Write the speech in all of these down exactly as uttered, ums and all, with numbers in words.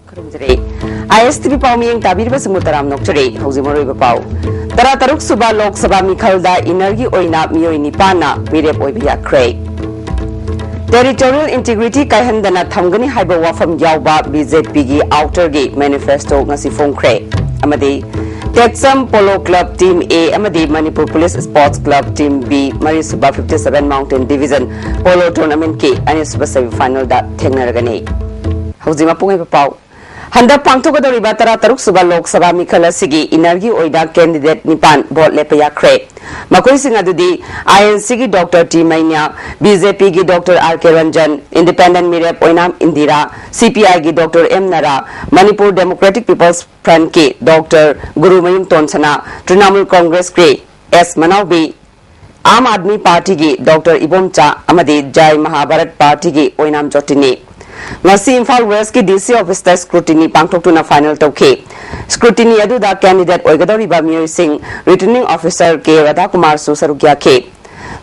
ꯈꯨꯔꯨꯝꯖꯔꯤ꯫ ꯑꯥꯏ ꯑꯦꯁ T V ꯄꯥꯎ ꯃꯤꯠꯌꯦꯡ ꯇꯥꯕꯤꯔꯤꯕꯁꯤꯡꯕꯨ ꯇꯔꯥꯝꯅ ꯑꯣꯛꯆꯔꯤ꯫ ꯍꯧꯖꯤꯛ ꯃꯔꯨꯑꯣꯏꯕ ꯄꯥꯎ꯫ ꯇꯔꯥꯇꯔꯨꯛ ꯁꯨꯕ ꯂꯣꯛ ꯁꯚꯥ ꯃꯤꯈꯜꯗ ꯏꯟꯅꯔꯒꯤ ꯑꯣꯏꯅ ꯃꯤꯑꯣꯏ ꯅꯤꯄꯥꯟꯅ ꯃꯤꯔꯦꯞ ꯑꯣꯏꯕ ꯌꯥꯈ꯭ꯔꯦ꯫ Territorial integrity ꯀꯥꯏꯍꯟꯗꯅ ꯊꯝꯒꯅꯤ ꯍꯥꯏꯕ ꯋꯥꯐꯝ ꯌꯥꯎꯕ ꯕꯤ ꯖꯦ ꯄꯤꯒꯤ ꯑꯥꯎꯇꯔꯒꯤ ꯃꯦꯅꯤꯐꯦꯁꯇꯣ ꯉꯁꯤ ꯐꯣꯡꯈ꯭ꯔꯦ꯫ ꯑꯃꯗꯤ Tekcham polo club team A ꯑꯃꯗꯤ Manipur police sports club team B ꯃꯔꯤꯁꯨꯕ fifty seven Mountain Division polo ꯇꯣꯔꯅꯥꯃꯦꯟꯠꯀꯤ ꯑꯅꯤꯁꯨꯕ ꯁꯦꯃꯤꯐꯥꯏꯅꯦꯜꯗ ꯊꯦꯡꯅꯔꯒꯅꯤ꯫ ꯍꯧꯖꯤꯛ ꯃꯄꯨꯡ ꯑꯣꯏꯕ ꯄꯥꯎ꯫ ꯍꯟꯗꯛ ꯄꯥꯡꯊꯣꯛꯀꯗꯧꯔꯤꯕ ꯇꯔꯥꯇꯔꯨꯛ ꯁꯨꯕ ꯂꯣꯛ ꯁꯚꯥ ꯃꯤꯈꯜ ꯑꯁꯤꯒꯤ ꯏꯟꯅꯔꯒꯤ ꯑꯣꯏꯅ ꯀꯦꯟꯗꯤꯗꯦꯠ ꯅꯤꯄꯥꯟ ꯚꯣꯠ ꯂꯦꯞꯄ ꯌꯥꯈ꯭ꯔꯦ꯫ ꯃꯈꯣꯏꯁꯤꯡ ꯑꯗꯨꯗꯤ ꯑꯥꯏ ꯑꯦꯟ ꯁꯤꯒꯤ doctor T Meinya, B J ꯄꯤꯒꯤ doctor R K Ranjan, independent ꯃꯤꯔꯦꯞ ꯑꯣꯏꯅꯥꯝ ꯏꯟꯗꯤꯔꯥ, ꯁꯤ ꯄꯤ ꯑꯥꯏꯒꯤ doctor M Nara, Manipur democratic people's ꯐ꯭ꯔꯟꯠꯀꯤ ꯗꯣꯛꯇꯔ ꯒꯨꯔꯨꯃꯌꯨꯝ ꯇꯣꯟꯁꯅꯥ, ꯇ꯭ꯔꯤꯅꯥꯃꯨꯜ ꯀꯣꯡꯒ꯭ꯔꯦꯁꯀꯤ ꯑꯦꯁ ꯃꯅꯥꯎꯕꯤ, ꯑꯥꯝ ꯑꯥꯗꯃꯤ ꯄꯥꯔꯇꯤꯒꯤ ꯗꯣꯛꯇꯔ ꯏꯕꯣꯝꯆꯥ ꯑꯃꯗꯤ ꯖꯥꯏ ꯃꯍꯥꯚꯥꯔꯠ ꯄꯥꯔꯇꯤꯒꯤ ꯑꯣꯏꯅꯥꯝ ꯖꯣꯇꯤꯅꯤ꯫ ꯉꯁꯤ ꯏꯝꯐꯥꯜ ꯋꯦꯁꯀꯤ ꯗꯤ ꯁꯤ ꯑꯣꯐꯤꯁꯇ ꯁ꯭ꯀ꯭ꯔꯨꯇꯤꯅꯤ ꯄꯥꯡꯊꯣꯛꯇꯨꯅ ꯐꯥꯏꯅꯦꯜ ꯇꯧꯈꯤ꯫ ꯁ꯭ꯀ꯭ꯔꯨꯇꯤꯅꯤ ꯑꯗꯨꯗ ꯀꯦꯟꯗꯤꯗꯦꯠ ꯑꯣꯏꯒꯗꯧꯔꯤꯕ ꯃꯤꯑꯣꯏꯁꯤꯡ ꯔꯤꯇꯔꯅꯤꯡ ꯑꯣꯐꯤꯁꯔ ꯀꯦ ꯔꯥꯙꯥꯀꯨꯃꯥꯔꯁꯨ ꯁꯔꯨꯛ ꯌꯥꯈꯤ꯫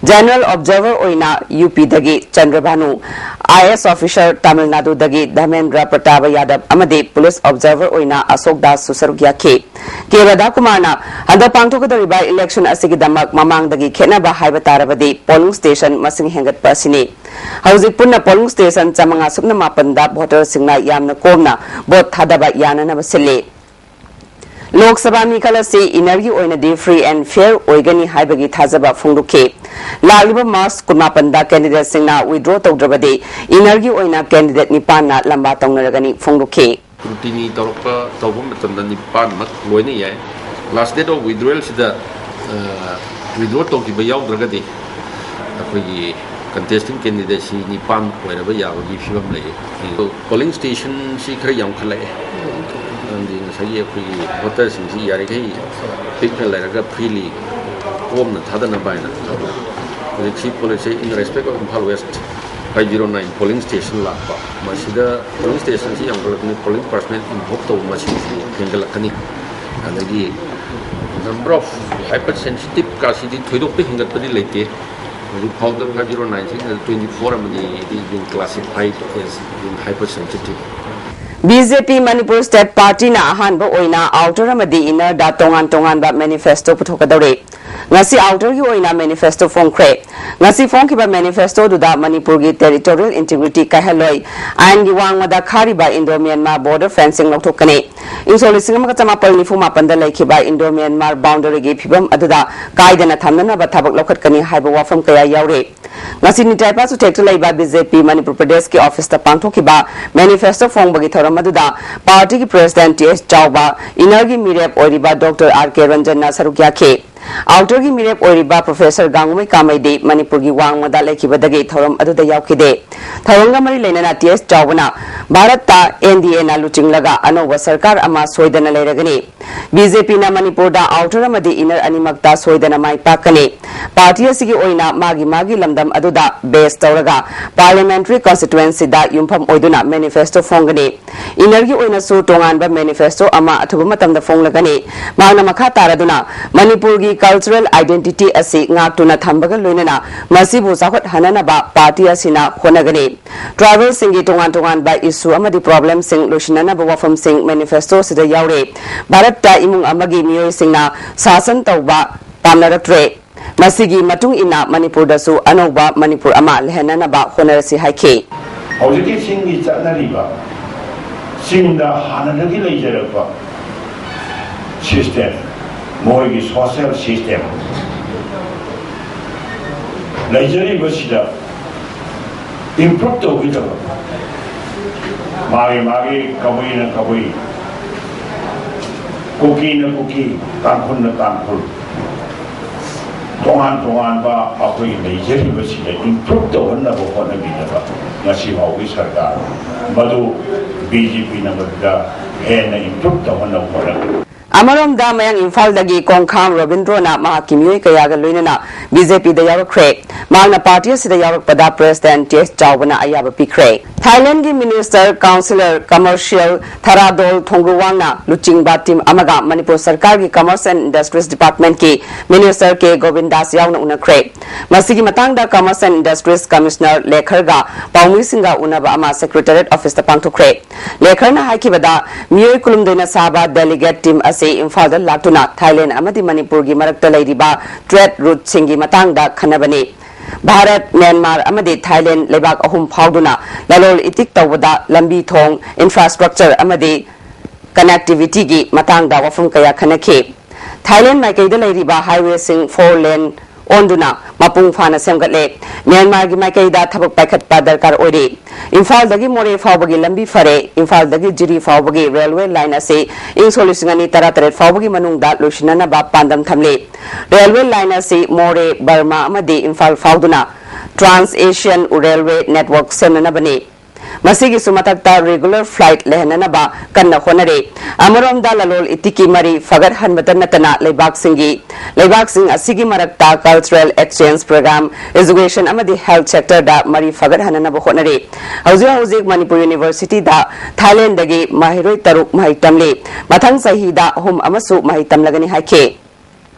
ꯖꯦꯅꯔꯦꯜ ꯑꯣꯕꯖꯥꯔꯚꯔ ꯑꯣꯏꯅ ꯌꯨ ꯄꯤꯗꯒꯤ Chandrabhanu, I A S officer Tamil ꯅꯥꯗꯨꯗꯒꯤ ꯙꯔꯃꯦꯟꯗ꯭ꯔ ꯄ꯭ꯔꯇꯥꯕ ꯌꯥꯗꯕ ꯑꯃꯗꯤ ꯄꯨꯂꯤꯁ ꯑꯣꯕꯖꯥꯔꯚꯔ ꯑꯣꯏꯅ ꯑꯁꯣꯛ ꯗꯥꯁꯁꯨ ꯁꯔꯨꯛ ꯌꯥꯈꯤ꯫ ꯀꯦ ꯔꯥꯙꯥꯀꯨꯃꯥꯔꯅ ꯍꯟꯗꯛ ꯄꯥꯡꯊꯣꯛꯀꯗꯧꯔꯤꯕ ꯏꯂꯦꯛꯁꯟ ꯑꯁꯤꯒꯤꯗꯃꯛ ꯃꯃꯥꯡꯗꯒꯤ ꯈꯦꯠꯅꯕ ꯍꯥꯏꯕ ꯇꯥꯔꯕꯗꯤ ꯄꯣꯂꯤꯡ ꯁ꯭ꯇꯦꯁꯟ ꯃꯁꯤꯡ ꯍꯦꯟꯒꯠꯄ ꯑꯁꯤꯅꯤ꯫ ꯍꯧꯖꯤꯛ ꯄꯨꯟꯅ ꯄꯣꯂꯤꯡ ꯁ꯭ꯇꯦꯁꯟ ꯆꯥꯃꯉꯥ ꯁꯨꯞꯅ ꯃꯥꯄꯟꯗ ꯚꯣꯇꯔꯁꯤꯡꯅ ꯌꯥꯝꯅ ꯀꯣꯝꯅ ꯚꯣꯠ ꯊꯥꯗꯕ ꯌꯥꯅꯅꯕ ꯁꯤꯜꯂꯤ꯫ ꯂꯣꯛ ꯁꯚꯥ ꯃꯤꯈꯜ ꯑꯁꯤ ꯏꯟꯅꯔꯒꯤ ꯑꯣꯏꯅꯗꯤ free and fair ꯑꯣꯏꯒꯅꯤ ꯍꯥꯏꯕꯒꯤ ꯊꯥꯖꯕ ꯐꯣꯡꯗꯣꯛꯈꯤ꯫ ꯂꯥꯛꯂꯤꯕ ꯃꯥꯔꯆ ꯀꯨꯟꯃꯥꯄꯟꯗ ꯀꯦꯟꯗꯤꯗꯦꯠꯁꯤꯡꯅ ꯋꯤꯗ꯭ꯔꯣ ꯇꯧꯗ꯭ꯔꯕꯗꯤ ꯏꯟꯅꯔꯒꯤ ꯑꯣꯏꯅ ꯀꯦꯟꯗꯤꯗꯦꯠ ꯅꯤꯄꯥꯟꯅ ꯂꯝꯕꯥ ꯇꯧꯅꯔꯒꯅꯤ ꯐꯣꯡꯗꯣꯛꯈꯤ꯫ ꯁ꯭ꯀ꯭ꯔꯨꯇꯤꯅꯤ ꯇꯧꯔꯛꯄ ꯇꯧꯕ ꯃꯇꯝꯗ ꯅꯤꯄꯥꯟꯃꯛ ꯂꯣꯏꯅ ꯌꯥꯏ꯫ ꯂꯥꯁ ꯗꯦꯠ ꯑꯣꯐ ꯋꯤꯗ꯭ꯔꯣꯋꯦꯜꯁꯤꯗ ꯋꯤꯗ꯭ꯔꯣ ꯇꯧꯈꯤꯕ ꯌꯥꯎꯗ꯭ꯔꯒꯗꯤ ꯑꯩꯈꯣꯏꯒꯤ ꯀꯟꯇꯦꯁꯇꯤꯡ ꯀꯦꯟꯗꯤꯗꯦꯠꯁꯤ ꯅꯤꯄꯥꯟ ꯑꯣꯏꯔꯕ ꯌꯥꯕꯒꯤ ꯐꯤꯕꯝ ꯂꯩꯌꯦ꯫ ꯄꯣꯂꯤꯡ ꯁ꯭ꯇꯦꯁꯟꯁꯤ ꯈꯔ ꯌꯥꯝꯈꯠꯂꯛꯑꯦ꯫ ꯃꯔꯝꯗꯤ ꯉꯁꯥꯏꯒꯤ ꯑꯩꯈꯣꯏꯒꯤ ꯚꯣꯇꯔꯁꯤꯡꯁꯤ ꯌꯥꯔꯤꯈꯩ ꯄꯤꯛꯅ ꯂꯩꯔꯒ ꯐ꯭ꯔꯤꯂꯤ ꯀꯣꯝꯅ ꯊꯥꯗꯅꯕ ꯍꯥꯏꯅ ꯍꯧꯖꯤꯛꯁꯤ policy in respect of Imphal West five zero nine polling station ꯂꯥꯛꯄ꯫ ꯃꯁꯤꯗ ꯄꯣꯂꯤꯡ ꯁ꯭ꯇꯦꯁꯟꯁꯤ ꯌꯥꯝꯈꯠꯂꯛꯄꯅꯤ, ꯄꯣꯂꯤꯡ ꯄꯥꯔꯁꯅꯦꯜ ꯏꯟꯚꯣꯜꯕ ꯇꯧꯕ ꯃꯁꯤꯡꯁꯤ ꯍꯦꯟꯒꯠꯂꯛꯀꯅꯤ꯫ ꯑꯗꯒꯤ number of hypersensitive ꯀꯥꯁꯤꯗꯤ ꯊꯣꯏꯗꯣꯛꯄ ꯍꯦꯟꯒꯠꯄꯗꯤ ꯂꯩꯇꯦ꯫ ꯍꯧꯖꯤꯛ ꯐꯥꯎꯗ ꯐꯥꯏꯚ ꯖꯤꯔꯣ ꯅꯥꯏꯟ ꯁꯤꯛꯁ ꯑꯗꯨ ꯇ꯭ꯋꯦꯟꯇꯤ ꯐꯣꯔ ꯑꯃꯗꯤ it is being classified as being hypersensitive. B J P Manipur state ꯄꯥꯔꯇꯤꯅ ꯑꯍꯥꯟꯕ ꯑꯣꯏꯅ ꯑꯥꯎꯇꯔ ꯑꯃꯗꯤ ꯏꯟꯅꯔꯗ ꯇꯣꯉꯥꯟ ꯇꯣꯉꯥꯟꯕ ꯃꯦꯅꯤꯐꯦꯁꯇꯣ ꯄꯨꯊꯣꯛꯀꯗꯧꯔꯤ꯫ ꯉꯁꯤ ꯑꯥꯎꯇꯔꯒꯤ ꯑꯣꯏꯅ ꯃꯦꯅꯤꯐꯦꯁꯇꯣ ꯐꯣꯡꯈ꯭ꯔꯦ꯫ ꯉꯁꯤ ꯐꯣꯡꯈꯤꯕ ꯃꯦꯅꯤꯐꯦꯁꯇꯣꯗꯨꯗ ꯃꯅꯤꯄꯨꯔꯒꯤ ꯇꯦꯔꯤꯇꯣꯔꯤꯌꯦꯜ ꯏꯟꯇꯤꯒ꯭ꯔꯤꯇꯤ ꯀꯥꯏꯍꯜꯂꯣꯏ, ꯑꯥꯏꯟꯒꯤ ꯋꯥꯡꯃꯗ Kharif Indo Myanmar border fencing ꯂꯧꯊꯣꯛꯀꯅꯤ, ꯏꯪ ꯁꯣꯛ ꯂꯤꯁꯤꯡ ꯑꯃꯒ ꯆꯃꯥꯄꯜ ꯅꯤꯐꯨ ꯃꯥꯄꯟꯗ ꯂꯩꯈꯤꯕ ꯏꯟꯗꯣ ꯃ꯭ꯌꯥꯟꯃꯥꯔ ꯕꯥꯎꯟꯗꯔꯤꯒꯤ ꯐꯤꯕꯝ ꯑꯗꯨꯗ ꯀꯥꯏꯗꯅ ꯊꯝꯅꯅꯕ ꯊꯕꯛ ꯂꯧꯈꯠꯀꯅꯤ ꯍꯥꯏꯕ ꯋꯥꯐꯝ ꯀꯌꯥ ꯌꯥꯎꯔꯤ꯫ ꯉꯁꯤ ꯅꯤꯇꯥꯏꯄꯥ ꯆꯨꯊꯦꯛꯇ ꯂꯩꯕ ꯕꯤ ꯖꯦ ꯄꯤ ꯃꯅꯤꯄꯨꯔ ꯄ꯭ꯔꯗꯦꯁꯀꯤ ꯑꯣꯐꯤꯁꯇ ꯄꯥꯡꯊꯣꯛꯈꯤꯕ ꯃꯦꯅꯤꯐꯦꯁꯇꯣ ꯐꯣꯡꯕꯒꯤ ꯊꯧꯔꯝ ꯑꯗꯨꯗ ꯄꯥꯔꯇꯤꯒꯤ ꯄ꯭ꯔꯦꯁꯤꯗꯦꯟꯠ ꯇꯤ ꯑꯦꯁ ꯆꯥꯎꯕ, ꯏꯟꯅꯔꯒꯤ ꯃꯤꯔꯦꯞ ꯑꯣꯏꯔꯤꯕ ꯗꯣꯛꯇꯔ ꯑꯥꯔ ꯀꯦ ꯔꯟꯖꯟꯅ ꯁꯔꯨꯛ ꯌꯥꯈꯤ꯫ ꯑꯥꯎꯇꯔꯒꯤ ꯃꯤꯔꯦꯞ ꯑꯣꯏꯔꯤꯕ ꯄ꯭ꯔꯣꯐꯦꯁꯔ ꯒꯥꯡꯉꯨꯃꯩ ꯀꯥꯃꯩꯗꯤ ꯃꯅꯤꯄꯨꯔꯒꯤ ꯋꯥꯡꯃꯗ ꯂꯩꯈꯤꯕꯗꯒꯤ ꯊꯧꯔꯝ ꯑꯗꯨꯗ ꯌꯥꯎꯈꯤꯗꯦ꯫ ꯊꯧꯔꯝꯒ ꯃꯔꯤ ꯂꯩꯅꯅ ꯇꯤ ꯑꯦꯁ ꯆꯥꯎꯕꯅ ꯚꯥꯔꯠꯇ ꯑꯦꯟ ꯗꯤ ꯑꯦꯅ ꯂꯨꯆꯤꯡꯂꯒ ꯑꯅꯧꯕ ꯁꯔꯀꯥꯔ ꯑꯃ ꯁꯣꯏꯗꯅ ꯂꯩꯔꯒꯅꯤ꯫ ꯕꯤ ꯖꯦ ꯄꯤꯅ ꯃꯅꯤꯄꯨꯔꯗ ꯑꯥꯎꯇꯔ ꯑꯃꯗꯤ ꯏꯟꯅꯔ ꯑꯅꯤꯃꯛꯇ ꯁꯣꯏꯗꯅ ꯃꯥꯏ ꯄꯥꯛꯀꯅꯤ꯫ ꯄꯥꯔꯇꯤ ꯑꯁꯤꯒꯤ ꯑꯣꯏꯅ ꯃꯥꯒꯤ ꯃꯥꯒꯤ ꯂꯝꯗꯝ ꯑꯗꯨꯗ ꯕꯦꯁ ꯇꯧꯔꯒ ꯄꯥꯔꯂꯤꯌꯥꯃꯦꯟꯇꯔꯤ ꯀꯟꯁꯇꯤꯇ꯭ꯋꯦꯟꯁꯤꯗ ꯌꯨꯝꯐꯝ ꯑꯣꯏꯗꯨꯅ ꯃꯦꯅꯤꯐꯦꯁꯇꯣ ꯐꯣꯡꯒꯅꯤ꯫ ꯏꯟꯅꯔꯒꯤ ꯑꯣꯏꯅꯁꯨ ꯇꯣꯉꯥꯟꯕ ꯃꯦꯅꯤꯐꯦꯁꯇꯣ ꯑꯃ ꯑꯊꯨꯕ ꯃꯇꯝꯗ ꯐꯣꯡꯂꯒꯅꯤ꯫ ꯃꯍꯥꯛꯅ ꯃꯈꯥ ꯇꯥꯔꯗꯨꯅ ꯃꯅꯤꯄꯨꯔꯒꯤ ꯀꯜꯆꯔꯦꯜ ꯑꯥꯏꯗꯦꯟꯇꯤꯇꯤ ꯑꯁꯤ ꯉꯥꯛꯇꯨꯅ ꯊꯝꯕꯒ ꯂꯣꯏꯅꯅ ꯃꯁꯤꯕꯨ ꯆꯥꯎꯈꯠꯍꯟꯅꯅꯕ ꯄꯥꯔꯇꯤ ꯑꯁꯤꯅ ꯍꯣꯠꯅꯒꯅꯤ꯫ ꯇ꯭ꯔꯥꯏꯕꯦꯜꯁꯤꯡꯒꯤ ꯇꯣꯉꯥꯟ ꯇꯣꯉꯥꯟꯕ ꯏꯁꯨ ꯑꯃꯗꯤ ꯄ꯭ꯔꯣꯕ꯭ꯂꯦꯝꯁꯤꯡ ꯂꯣꯏꯁꯤꯟꯅꯅꯕ ꯋꯥꯐꯝꯁꯤꯡ ꯃꯦꯅꯤꯐꯦꯁꯇꯣ ꯑꯁꯤꯗ ꯌꯥꯎꯔꯤ꯫ ꯚꯥꯔꯠꯇ ꯏꯃꯨꯡ ꯑꯃꯒꯤ ꯃꯤꯑꯣꯏꯁꯤꯡꯅ ꯁꯥꯁꯟ ꯇꯧꯕ ꯄꯥꯝꯅꯔꯛꯇ꯭ꯔꯦ꯫ ꯃꯁꯤꯒꯤ ꯃꯇꯨꯡ ꯏꯟꯅ ꯃꯅꯤꯄꯨꯔꯗꯁꯨ ꯑꯅꯧꯕ ꯃꯅꯤꯄꯨꯔ ꯑꯃ ꯂꯩꯍꯟꯅꯅꯕ ꯍꯣꯠꯅꯔꯁꯤ ꯍꯥꯏꯈꯤ꯫ ꯍꯧꯖꯤꯛꯀꯤ ꯆꯤꯡꯒꯤ ꯆꯠꯅꯔꯤꯕ, ꯆꯤꯡꯗ ꯍꯥꯟꯅꯗꯒꯤ ꯂꯩꯖꯔꯛꯄ system, ꯃꯈꯣꯏꯒꯤ social system ꯂꯩꯖꯔꯤꯕꯁꯤꯗ improve ꯇꯧꯕꯤꯗꯕ, ꯃꯥꯒꯤ ꯃꯥꯒꯤ ꯀꯕꯨꯏꯅ ꯀꯕꯨꯏ, ꯀꯨꯀꯤꯅ ꯀꯨꯀꯤ, ꯇꯥꯡꯈꯨꯜꯅ ꯇꯥꯡꯈꯨꯜ, ꯇꯣꯉꯥꯟ ꯇꯣꯉꯥꯟꯕ ꯑꯩꯈꯣꯏ ꯂꯩꯖꯔꯤꯕꯁꯤꯗ improve ꯇꯧꯍꯟꯅꯕ ꯍꯣꯠꯅꯕꯤꯗꯕ ꯉꯁꯤ ꯐꯥꯎꯒꯤ ꯁꯔꯀꯥꯔ ꯃꯗꯨ ꯕꯤ ꯖꯦ ꯄꯤꯅ ꯃꯗꯨꯗ ꯍꯦꯟꯅ improve ꯇꯧꯍꯟꯅꯕ ꯍꯣꯠꯅꯕꯤ꯫ ꯑꯃꯔꯣꯝꯗ, ꯃꯌꯥꯡ ꯏꯝꯐꯥꯜꯗꯒꯤ ꯀꯣꯡꯈꯥꯝ ꯔꯣꯕꯤꯟꯗ꯭ꯔꯣꯅ ꯃꯍꯥꯛꯀꯤ ꯃꯤꯑꯣꯏ ꯀꯌꯥꯒ ꯂꯣꯏꯅꯅ ꯕꯤ ꯖꯦ ꯄꯤꯗ ꯌꯥꯎꯔꯛꯈ꯭ꯔꯦ꯫ ꯃꯍꯥꯛꯅ ꯄꯥꯔꯇꯤ ꯑꯁꯤꯗ ꯌꯥꯎꯔꯛꯄꯗ ꯄ꯭ꯔꯦꯁꯤꯗꯦꯟꯠ ꯇꯤ ꯑꯦꯁ ꯆꯥꯎꯕꯅ ꯑꯌꯥꯕ ꯄꯤꯈ꯭ꯔꯦ꯫ ꯊꯥꯏꯂꯦꯟꯗꯒꯤ ꯃꯤꯅꯤꯁꯇꯔ ꯀꯥꯎꯟꯁꯤꯂꯔ ꯀꯃꯔꯁꯤꯌꯦꯜ ꯊꯔꯥꯗꯣꯜ ꯊꯣꯡꯒ꯭ꯔꯨꯋꯥꯡꯅ ꯂꯨꯆꯤꯡꯕ ꯇꯤꯝ ꯑꯃꯒ ꯃꯅꯤꯄꯨꯔ ꯁꯔꯀꯥꯔꯒꯤ ꯀꯃꯔꯁ ꯑꯦꯟ ꯏꯟꯗꯁꯇ꯭ꯔꯤꯁ ꯗꯤꯄꯥꯔꯠꯃꯦꯟꯠꯀꯤ ꯃꯤꯅꯤꯁꯇꯔ ꯀꯦ ꯒꯣꯕꯤꯟꯗꯥꯁ ꯌꯥꯎꯅ ꯎꯅꯈ꯭ꯔꯦ꯫ ꯃꯁꯤꯒꯤ ꯃꯇꯥꯡꯗ ꯀꯃꯔꯁ ꯑꯦꯟ ꯏꯟꯗꯁꯇ꯭ꯔꯤꯁ ꯀꯃꯤꯁꯅꯔ ꯂꯦꯈꯔꯒ ꯄꯥꯎꯃꯤꯁꯤꯡꯒ ꯎꯅꯕ ꯑꯃ ꯁꯦꯀ꯭ꯔꯦꯇꯦꯔꯤꯌꯦꯠ ꯑꯣꯐꯤꯁꯇ ꯄꯥꯡꯊꯣꯛꯈ꯭ꯔꯦ꯫ ꯂꯦꯈꯔꯅ ꯍꯥꯏꯈꯤꯕꯗ, ꯃꯤꯑꯣꯏ ꯀꯨꯟꯍꯨꯝꯗꯣꯏꯅ ꯁꯥꯕ ꯗꯦꯂꯤꯒꯦꯠ ꯇꯤꯝ ꯑꯁꯤ ꯏꯝꯐꯥꯜꯗ ꯂꯥꯛꯇꯨꯅ ꯊꯥꯏꯂꯦꯟ ꯑꯃꯗꯤ ꯃꯅꯤꯄꯨꯔꯒꯤ ꯃꯔꯛꯇ ꯂꯩꯔꯤꯕ ꯇ꯭ꯔꯦꯗ ꯔꯨꯠꯁꯤꯡꯒꯤ ꯃꯇꯥꯡꯗ ꯈꯟꯅꯕꯅꯤ꯫ ꯚꯥꯔꯠ, ꯃ꯭ꯌꯥꯟꯃꯥꯔ ꯑꯃꯗꯤ ꯊꯥꯏꯂꯦꯟ ꯂꯩꯕꯥꯛ ꯑꯍꯨꯝ ꯐꯥꯎꯗꯨꯅ ꯂꯂꯣꯜ ꯏꯇꯤꯛ ꯇꯧꯕꯗ ꯂꯝꯕꯤ ꯊꯣꯡ, ꯏꯟꯐ꯭ꯔꯥꯁ꯭ꯇ꯭ꯔꯛꯆꯔ ꯑꯃꯗꯤ ꯀꯅꯦꯛꯇꯤꯚꯤꯇꯤꯒꯤ ꯃꯇꯥꯡꯗ ꯋꯥꯐꯝ ꯀꯌꯥ ꯈꯟꯅꯈꯤ꯫ ꯊꯥꯏꯂꯦꯟ ꯃꯥꯏꯀꯩꯗ ꯂꯩꯔꯤꯕ ꯍꯥꯏꯋꯦꯁꯤꯡ ꯐꯣꯔ ꯂꯦꯟ ꯑꯣꯟꯗꯨꯅ ꯃꯄꯨꯡ ꯐꯥꯅ ꯁꯦꯝꯒꯠꯂꯦ꯫ ꯃ꯭ꯌꯥꯟꯃꯥꯔꯒꯤ ꯃꯥꯏꯀꯩꯗ ꯊꯕꯛ ꯄꯥꯏꯈꯠꯄ ꯗꯔꯀꯥꯔ ꯑꯣꯏꯔꯤ꯫ ꯏꯝꯐꯥꯜꯗꯒꯤ ꯃꯣꯔꯦ ꯐꯥꯎꯕꯒꯤ ꯂꯝꯕꯤ ꯐꯔꯦ꯫ ꯏꯝꯐꯥꯜꯗꯒꯤ ꯖꯤꯔꯤ ꯐꯥꯎꯕꯒꯤ ꯔꯦꯜꯋꯦ ꯂꯥꯏꯟ ꯑꯁꯤ ꯏꯪ ꯁꯣꯛ ꯂꯤꯁꯤꯡ ꯑꯅꯤ ꯇꯔꯥꯇꯔꯦꯠ ꯐꯥꯎꯕꯒꯤ ꯃꯅꯨꯡꯗ ꯂꯣꯏꯁꯤꯟꯅꯅꯕ ꯄꯥꯟꯗꯝ ꯊꯝꯂꯤ꯫ ꯔꯦꯜꯋꯦ ꯂꯥꯏꯟ ꯑꯁꯤ ꯃꯣꯔꯦ, ꯕꯔꯃꯥ ꯑꯃꯗꯤ ꯏꯝꯐꯥꯜ ꯐꯥꯎꯗꯨꯅ ꯇ꯭ꯔꯥꯟꯁ ꯑꯦꯁꯤꯌꯥꯟ ꯔꯦꯜꯋꯦ ꯅꯦꯠꯋꯥꯔꯛ ꯁꯦꯝꯅꯅꯕꯅꯤ꯫ ꯃꯁꯤꯒꯤꯁꯨ ꯃꯊꯛꯇ ꯔꯤꯒꯨꯂꯔ ꯐ꯭ꯂꯥꯏꯠ ꯂꯩꯍꯟꯅꯅꯕ ꯀꯟꯅ ꯍꯣꯠꯅꯔꯤ꯫ ꯑꯃꯔꯣꯝꯗ ꯂꯂꯣꯜ ꯏꯇꯤꯛꯀꯤ ꯃꯔꯤ ꯐꯒꯠꯍꯟꯕꯇ ꯅꯠꯇꯅ ꯂꯩꯕꯥꯛꯁꯤꯡꯒꯤ, ꯂꯩꯕꯥꯛꯁꯤꯡ ꯑꯁꯤꯒꯤ ꯃꯔꯛꯇ ꯀꯜꯆꯔꯦꯜ ꯑꯦꯛꯁꯆꯦꯟꯖ ꯄ꯭ꯔꯣꯒ꯭ꯔꯥꯝ, ꯏꯖꯨꯀꯦꯁꯟ ꯑꯃꯗꯤ ꯍꯦꯜꯊ ꯁꯦꯛꯇꯔꯗ ꯃꯔꯤ ꯐꯒꯠꯍꯟꯅꯅꯕ ꯍꯣꯠꯅꯔꯤ꯫ ꯍꯧꯖꯤꯛ ꯍꯧꯖꯤꯛ ꯃꯅꯤꯄꯨꯔ ꯌꯨꯅꯤꯚꯔꯁꯤꯇꯤꯗ ꯊꯥꯏꯂꯦꯟꯗꯒꯤ ꯃꯍꯩꯔꯣꯏ ꯇꯔꯨꯛ ꯃꯍꯩ ꯇꯝꯂꯤ꯫ ꯃꯊꯪ ꯆꯍꯤꯗ ꯑꯍꯨꯝ ꯑꯃꯁꯨ ꯃꯍꯩ ꯇꯝꯂꯒꯅꯤ ꯍꯥꯏꯈꯤ꯫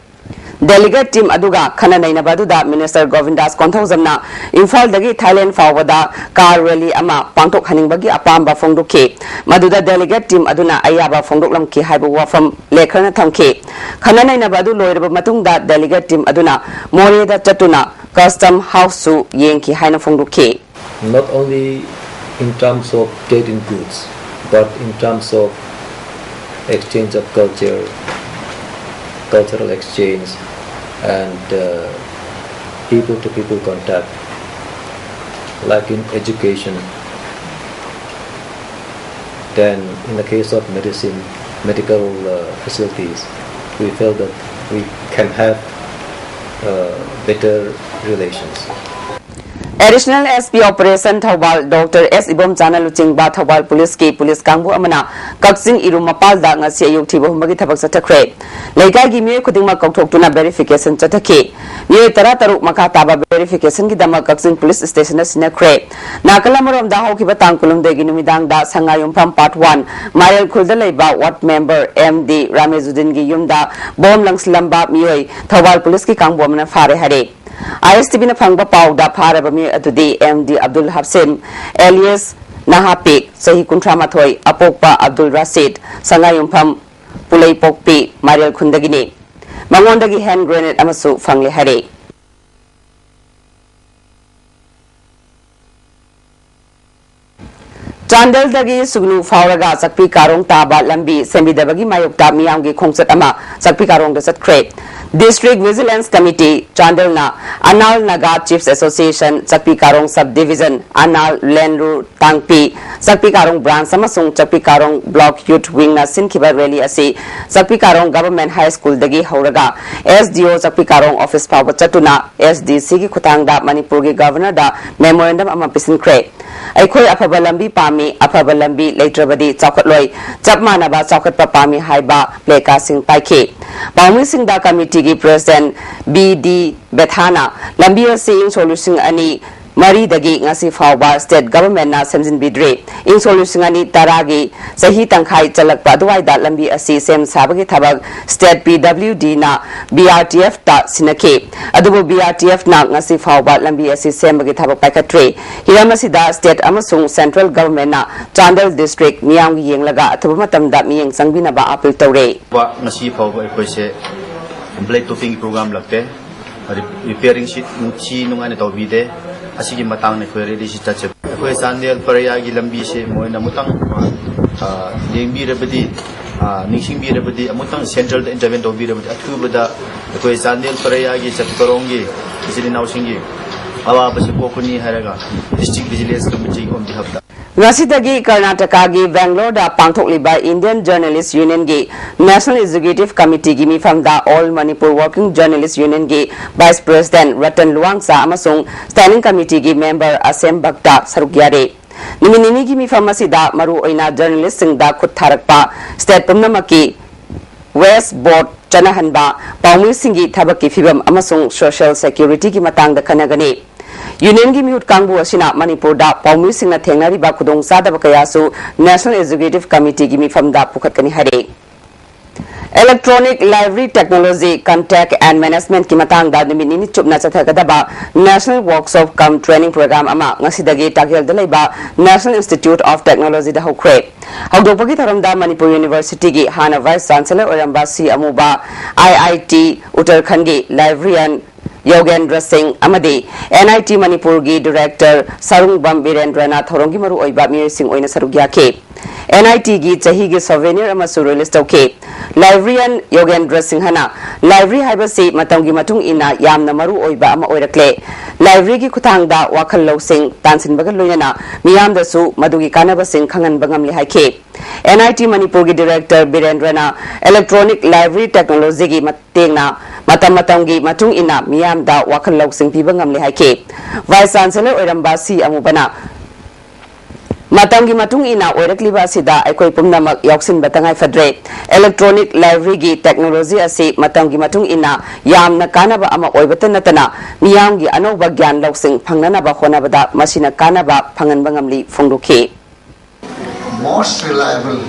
ꯗꯦꯂꯤꯒꯦꯠ ꯇꯤꯝ ꯑꯗꯨꯒ ꯈꯟꯅ ꯅꯩꯅꯕ ꯑꯗꯨꯗ ꯃꯤꯅꯤꯁꯇꯔ ꯒꯣꯕꯤꯟꯗꯥꯁ ꯀꯣꯟꯊꯧꯖꯝꯅ ꯏꯝꯐꯥꯜꯗꯒꯤ ꯊꯥꯏꯂꯦꯟ ꯐꯥꯎꯕꯗ ꯀꯥꯔ ꯔꯦꯂꯤ ꯑꯃ ꯄꯥꯡꯊꯣꯛꯍꯟꯅꯤꯡꯕꯒꯤ ꯑꯄꯥꯝꯕ ꯐꯣꯡꯗꯣꯛꯈꯤ꯫ ꯃꯗꯨꯗ ꯗꯦꯂꯤꯒꯦꯠ ꯇꯤꯝ ꯑꯗꯨꯅ ꯑꯌꯥꯕ ꯐꯣꯡꯗꯣꯛꯂꯝꯈꯤ ꯍꯥꯏꯕ ꯋꯥꯐꯝ ꯂꯦꯈꯔꯅ ꯊꯝꯈꯤ꯫ ꯈꯟꯅ ꯅꯩꯅꯕ ꯑꯗꯨ ꯂꯣꯏꯔꯕ ꯃꯇꯨꯡꯗ ꯗꯦꯂꯤꯒꯦꯠ ꯇꯤꯝ ꯑꯗꯨꯅ ꯃꯣꯔꯦꯗ ꯆꯠꯇꯨꯅ ꯀꯁꯇꯝ ꯍꯥꯎꯁꯁꯨ ꯌꯦꯡꯈꯤ ꯍꯥꯏꯅ ꯐꯣꯡꯗꯣꯛꯈꯤ꯫ Not only in terms of trade in goods, but in terms of exchange of culture, cultural exchange, and uh, people to people contact, like in education. Then, in the case of medicine, medical uh, facilities, we felt that we can have uh, better relations. Additional S P Operation ꯊꯧꯕꯥꯜ doctor S ꯏꯕꯣꯝꯆꯥꯅ ꯂꯨꯆꯤꯡꯕ ꯊꯧꯕꯥꯜ ꯄꯨꯂꯤꯁꯀꯤ police ꯀꯥꯡꯕꯨ ꯑꯃꯅ ꯀꯛꯆꯤꯡ ꯏꯔꯨꯝ ꯃꯄꯥꯜꯗ ꯉꯁꯤ ꯑꯌꯨꯛ ꯊꯤꯕ ꯍꯨꯝꯕꯒꯤ ꯊꯕꯛ ꯆꯠꯊꯈ꯭ꯔꯦ꯫ ꯂꯩꯀꯥꯏꯒꯤ ꯃꯤꯑꯣꯏ ꯈꯨꯗꯤꯡꯃꯛ ꯀꯧꯊꯣꯛꯇꯨꯅ verification ꯆꯠꯊꯈꯤ꯫ ꯃꯤꯑꯣꯏ ꯇꯔꯥꯇꯔꯨꯛ ꯃꯈꯥ ꯇꯥꯕ verificationꯒꯤꯗꯃꯛ ꯀꯛꯆꯤꯡ ꯄꯨꯂꯤꯁ ꯁ꯭ꯇꯦꯁꯟꯗ ꯁꯤꯟꯅꯈ꯭ꯔꯦ꯫ ꯅꯥꯀꯜ ꯑꯃꯔꯣꯝꯗ ꯍꯧꯈꯤꯕ ꯇꯥꯡ ꯀꯨꯟꯍꯨꯝꯗꯣꯏꯒꯤ ꯅꯨꯃꯤꯗꯥꯡꯗ ꯁꯉꯥꯏꯌꯨꯝꯐꯝ Part One ꯃꯥꯏꯔꯦꯜ ꯈꯨꯜꯗ ꯂꯩꯕ ward member M D ꯔꯥꯃꯦꯖꯨꯗꯤꯟꯒꯤ ꯌꯨꯝꯗ ꯕꯣꯝ ꯂꯪꯁꯤꯜꯂꯝꯕ ꯃꯤꯑꯣꯏ ꯊꯧꯕꯥꯜ ꯄꯨꯂꯤꯁꯀꯤ ꯀꯥꯡꯕꯨ ꯑꯃꯅ ꯐꯥꯔꯦ ꯍꯥꯏꯔꯦ꯫ ISTVꯅ ꯐꯪꯕ ꯄꯥꯎꯗ ꯐꯥꯔꯕ ꯃꯤꯑꯣꯏ ꯑꯗꯨꯗꯤ M D ꯑꯕꯗꯨꯜ ꯍꯥꯁꯤꯝ alias ꯅꯍꯥꯄꯤꯛ, ꯆꯍꯤ ꯀꯨꯟꯊ꯭ꯔꯥ ꯃꯥꯊꯣꯏ, ꯑꯄꯣꯛꯄ ꯑꯕꯗꯨꯜ ꯔꯥꯁꯤꯗ, ꯁꯉꯥꯏꯌꯨꯝꯐꯝ ꯄꯨꯂꯩꯄꯣꯛꯄꯤ ꯃꯥꯏꯔꯦꯜ ꯈꯨꯟꯗꯒꯤꯅꯤ꯫ ꯃꯉꯣꯟꯗꯒꯤ hand grenade ꯑꯃꯁꯨ ꯐꯪꯂꯦ ꯍꯥꯏꯔꯦ꯫ ꯆꯥꯟꯗꯦꯜꯗꯒꯤ ꯁꯨꯒꯅꯨ ꯐꯥꯎꯔꯒ ꯆꯥꯛꯄꯤ ꯀꯥꯔꯣꯡ ꯇꯥꯕ ꯂꯝꯕꯤ ꯁꯦꯝꯕꯤꯗꯕꯒꯤ ꯃꯥꯌꯣꯛꯇ ꯃꯤꯌꯥꯝꯒꯤ ꯈꯣꯡꯆꯠ ꯑꯃ ꯆꯥꯛꯄꯤ ꯀꯥꯔꯣꯡꯗ ꯆꯠꯈ꯭ꯔꯦ꯫ District Vigilance Committee, ꯆꯥꯟꯗꯦꯜꯅ Anal Naga Chiefs Association, ꯆꯥꯛꯄꯤ ꯀꯥꯔꯣꯡ Sub Division, ꯑꯅꯥꯜ ꯂꯦꯟꯔꯨ ꯇꯥꯡꯄꯤ, ꯆꯥꯛꯄꯤ ꯀꯥꯔꯣꯡ Branch ꯑꯃꯁꯨꯡ ꯆꯥꯛꯄꯤ ꯀꯥꯔꯣꯡ Block Youth Wingꯅ ꯁꯤꯟꯈꯤꯕ rally ꯑꯁꯤ ꯆꯥꯛꯄꯤ ꯀꯥꯔꯣꯡ Government High Schoolꯗꯒꯤ ꯍꯧꯔꯒ S D O ꯆꯥꯛꯄꯤ ꯀꯥꯔꯣꯡ office ꯐꯥꯎꯕ ꯆꯠꯇꯨꯅ S D Cꯒꯤ ꯈꯨꯠꯊꯥꯡꯗ ꯃꯅꯤꯄꯨꯔꯒꯤ Governorꯗ memorandum ꯑꯃ ꯄꯤꯁꯤꯟꯈ꯭ꯔꯦ꯫ ꯑꯩꯈꯣꯏ ꯑꯐꯕ ꯂꯝꯕꯤ ꯄꯥꯝꯃꯤ, ꯑꯐꯕ ꯂꯝꯕꯤ ꯂꯩꯇ꯭ꯔꯕꯗꯤ ꯆꯥꯎꯈꯠꯂꯣꯏ, ꯆꯞ ꯃꯥꯟꯅꯕ ꯆꯥꯎꯈꯠꯄ ꯄꯥꯝꯃꯤ ꯍꯥꯏꯕ placardꯁꯤꯡ ꯄꯥꯏꯈꯤ꯫ ꯄꯥꯎꯃꯤꯁꯤꯡꯗ committeeꯒꯤ President B D ꯕꯦꯊꯥꯅ ꯂꯝꯕꯤ ꯑꯁꯤ ꯏꯪ ꯁꯣꯛ ꯂꯤꯁꯤꯡ ꯑꯅꯤ ꯃꯔꯤꯗꯒꯤ ꯉꯁꯤ ꯐꯥꯎꯕ state governmentꯅ ꯁꯦꯝꯖꯤꯟꯕꯤꯗ꯭ꯔꯤ꯫ ꯏꯪ ꯁꯣꯛ ꯂꯤꯁꯤꯡ ꯑꯅꯤ ꯇꯔꯥꯒꯤ ꯆꯍꯤ ꯇꯪꯈꯥꯏ ꯆꯜꯂꯛꯄ ꯑꯗꯨꯋꯥꯏꯗ ꯂꯝꯕꯤ ꯑꯁꯤ ꯁꯦꯝ ꯁꯥꯕꯒꯤ ꯊꯕꯛ state P W Dꯅ B R T Fꯇ ꯁꯤꯟꯅꯈꯤ꯫ ꯑꯗꯨꯕꯨ B R T Fꯅ ꯉꯁꯤ ꯐꯥꯎꯕ ꯂꯝꯕꯤ ꯑꯁꯤ ꯁꯦꯝꯕꯒꯤ ꯊꯕꯛ ꯄꯥꯏꯈꯠꯇ꯭ꯔꯤ꯫ ꯍꯤꯔꯝ ꯑꯁꯤꯗ state ꯑꯃꯁꯨꯡ central governmentꯅ ꯆꯥꯟꯗꯦꯜ district ꯃꯤꯌꯥꯝꯒꯤ ꯌꯦꯡꯂꯒ ꯑꯊꯨꯕ ꯃꯇꯝꯗ ꯃꯤꯠꯌꯦꯡ ꯆꯪꯕꯤꯅꯕ appeal ꯇꯧꯔꯦ꯫ ꯉꯁꯤ ꯐꯥꯎꯕ ꯑꯩꯈꯣꯏꯁꯦ blade topping program ꯂꯥꯛꯇꯦ꯫ ꯔꯤ-, repairing ꯁꯤ ꯅꯤꯡꯊꯤ ꯅꯨꯡꯉꯥꯏꯅ ꯇꯧꯕꯤꯗꯦ꯫ ꯑꯁꯤꯒꯤ ꯃꯇꯥꯡꯗ ꯑꯩꯈꯣꯏ rally ꯁꯤ ꯆꯠꯆꯕ꯫ ꯑꯩꯈꯣꯏ ꯆꯥꯟꯗꯦꯜ ꯄꯔꯤꯌꯥꯒꯤ ꯂꯝꯕꯤꯁꯦ ꯃꯣꯏꯅ ꯑꯃꯨꯛꯇꯪ, ꯑ, ꯌꯦꯡꯕꯤꯔꯕꯗꯤ, ꯑ, ꯅꯤꯡꯁꯤꯡꯕꯤꯔꯕꯗꯤ, ꯑꯃꯨꯛꯇꯪ centralꯗ intervene ꯇꯧꯕꯤꯔꯕꯗꯤ, ꯑꯊꯨꯕꯗ ꯑꯩꯈꯣꯏ ꯆꯥꯟꯗꯦꯜ ꯄꯔꯤꯌꯥꯒꯤ ꯆꯠꯄꯔꯣꯝꯒꯤ ꯏꯆꯤꯜ ꯏꯅꯥꯎꯁꯤꯡꯒꯤ ꯑꯋꯥꯕꯁꯤ ꯀꯣꯛꯀꯅꯤ ꯍꯥꯏꯔꯒ District Vigilance Committee on behalfꯇ ꯉꯁꯤꯗꯒꯤ ꯀꯔꯅꯥꯇꯀꯥꯒꯤ ꯕꯦꯡꯒ꯭ꯂꯣꯔꯗ ꯄꯥꯡꯊꯣꯛꯂꯤꯕ Indian Journalist Unionꯒꯤ National Executive Committeeꯒꯤ ꯃꯤꯐꯝꯗ All Manipur Working Journalist Unionꯒꯤ Vice President Ratan ꯂꯨꯋꯥꯡꯆꯥ ꯑꯃꯁꯨꯡ Standing Committeeꯒꯤ member ꯑꯁꯦꯝ ꯚꯛꯇ ꯁꯔꯨꯛ ꯌꯥꯔꯤ꯫ ꯅꯨꯃꯤꯠ ꯅꯤꯅꯤꯒꯤ ꯃꯤꯐꯝ ꯑꯁꯤꯗ ꯃꯔꯨꯑꯣꯏꯅ journalistꯁꯤꯡꯗ ꯈꯨꯠ ꯊꯥꯔꯛꯄ state ꯄꯨꯝꯅꯃꯛꯀꯤ wage board ꯆꯠꯅꯍꯟꯕ, ꯄꯥꯎꯃꯤꯁꯤꯡꯒꯤ ꯊꯕꯛꯀꯤ ꯐꯤꯚꯝ ꯑꯃꯁꯨꯡ social securityꯒꯤ ꯃꯇꯥꯡꯗ ꯈꯟꯅꯒꯅꯤ꯫ Unionꯒꯤ ꯃꯤꯍꯨꯠ ꯀꯥꯡꯕꯨ ꯑꯁꯤꯅ ꯃꯅꯤꯄꯨꯔꯗ ꯄꯥꯎꯃꯤꯁꯤꯡꯅ ꯊꯦꯡꯅꯔꯤꯕ ꯈꯨꯗꯣꯡꯆꯥꯗꯕ ꯀꯌꯥꯁꯨ National Executive Committeeꯒꯤ ꯃꯤꯐꯝꯗ ꯄꯨꯈꯠꯀꯅꯤ ꯍꯥꯏꯔꯤ꯫ Electronic Library Technology Contact and Managementꯀꯤ ꯃꯇꯥꯡꯗ ꯅꯨꯃꯤꯠ ꯅꯤꯅꯤ ꯆꯨꯞꯅ ꯆꯠꯊꯒꯗꯕ National Workshop cum Training Program ꯑꯃ ꯉꯁꯤꯗꯒꯤ ꯇꯥꯛꯌꯦꯜꯗ ꯂꯩꯕ National Institute of Technologyꯗ ꯍꯧꯈ꯭ꯔꯦ꯫ ꯍꯧꯗꯣꯛꯄꯒꯤ ꯊꯧꯔꯝꯗ ꯃꯅꯤꯄꯨꯔ Universityꯒꯤ ꯍꯥꯟꯅ Vice Chancellor ꯑꯣꯏꯔꯝꯕ ꯁꯤ ꯑꯃꯨꯕ, IIT Uttarakhand ꯒꯤ librarian ꯌꯣꯒꯦꯟꯗ꯭ꯔ ꯁꯤꯡ ꯑꯃꯗꯤ NIT ꯃꯅꯤꯄꯨꯔꯒꯤ director ꯁꯥꯔꯨꯡꯕꯝ ꯕꯤꯔꯦꯟꯗ꯭ꯔꯅ ꯊꯧꯔꯝꯒꯤ ꯃꯔꯨꯑꯣꯏꯕ ꯃꯤꯑꯣꯏꯁꯤꯡ ꯑꯣꯏꯅ ꯁꯔꯨꯛ ꯌꯥꯈꯤ꯫ NITꯒꯤ ꯆꯍꯤꯒꯤ souvenir ꯑꯃꯁꯨ release ꯇꯧꯈꯤ꯫ Librarian ꯌꯣꯒꯦꯟꯗ꯭ꯔ ꯁꯤꯡꯍꯅ library ꯍꯥꯏꯕꯁꯤ ꯃꯇꯝꯒꯤ ꯃꯇꯨꯡ ꯏꯟꯅ ꯌꯥꯝꯅ ꯃꯔꯨ ꯑꯣꯏꯕ ꯑꯃ ꯑꯣꯏꯔꯛꯂꯦ꯫ Libraryꯒꯤ ꯈꯨꯠꯊꯥꯡꯗ ꯋꯥꯈꯜ ꯂꯧꯁꯤꯡ ꯇꯥꯟꯁꯤꯟꯕꯒ ꯂꯣꯏꯅꯅ ꯃꯤꯌꯥꯝꯗꯁꯨ ꯃꯗꯨꯒꯤ ꯀꯥꯟꯅꯕꯁꯤꯡ ꯈꯪꯍꯟꯕ ꯉꯝꯂꯦ ꯍꯥꯏꯈꯤ꯫ NIT ꯃꯅꯤꯄꯨꯔꯒꯤ director ꯕꯤꯔꯦꯟꯗ꯭ꯔꯅ electronic library technologyꯒꯤ ꯃꯇꯦꯡꯅ ꯃꯇꯝ ꯃꯇꯝꯒꯤ ꯃꯇꯨꯡ ꯏꯟꯅ ꯃꯤꯌꯥꯝꯗ ꯋꯥꯈꯜ ꯂꯧꯁꯤꯡ ꯄꯤꯕ ꯉꯝꯂꯦ ꯍꯥꯏꯈꯤ꯫ Vice Chancellor ꯑꯣꯏꯔꯝꯕ ꯁꯤ ꯑꯃꯨꯕꯅ ꯃꯇꯝꯒꯤ ꯃꯇꯨꯡ ꯏꯟꯅ ꯑꯣꯏꯔꯛꯂꯤꯕ ꯑꯁꯤꯗ ꯑꯩꯈꯣꯏ ꯄꯨꯝꯅꯃꯛ ꯌꯥꯎꯁꯤꯟꯕ ꯇꯉꯥꯏ ꯐꯗ꯭ꯔꯦ꯫ Electronic libraryꯒꯤ technology ꯑꯁꯤ ꯃꯇꯝꯒꯤ ꯃꯇꯨꯡ ꯏꯟꯅ ꯌꯥꯝꯅ ꯀꯥꯟꯅꯕ ꯑꯃ ꯑꯣꯏꯕꯇ ꯅꯠꯇꯅ ꯃꯤꯌꯥꯝꯒꯤ ꯑꯅꯧꯕ ꯒ꯭ꯌꯥꯟ ꯂꯧꯁꯤꯡ ꯐꯪꯅꯅꯕ ꯍꯣꯠꯅꯕꯗ ꯃꯁꯤꯅ ꯀꯥꯟꯅꯕ ꯐꯪꯍꯟꯕ ꯉꯝꯂꯤ ꯐꯣꯡꯗꯣꯛꯈꯤ꯫ Most reliable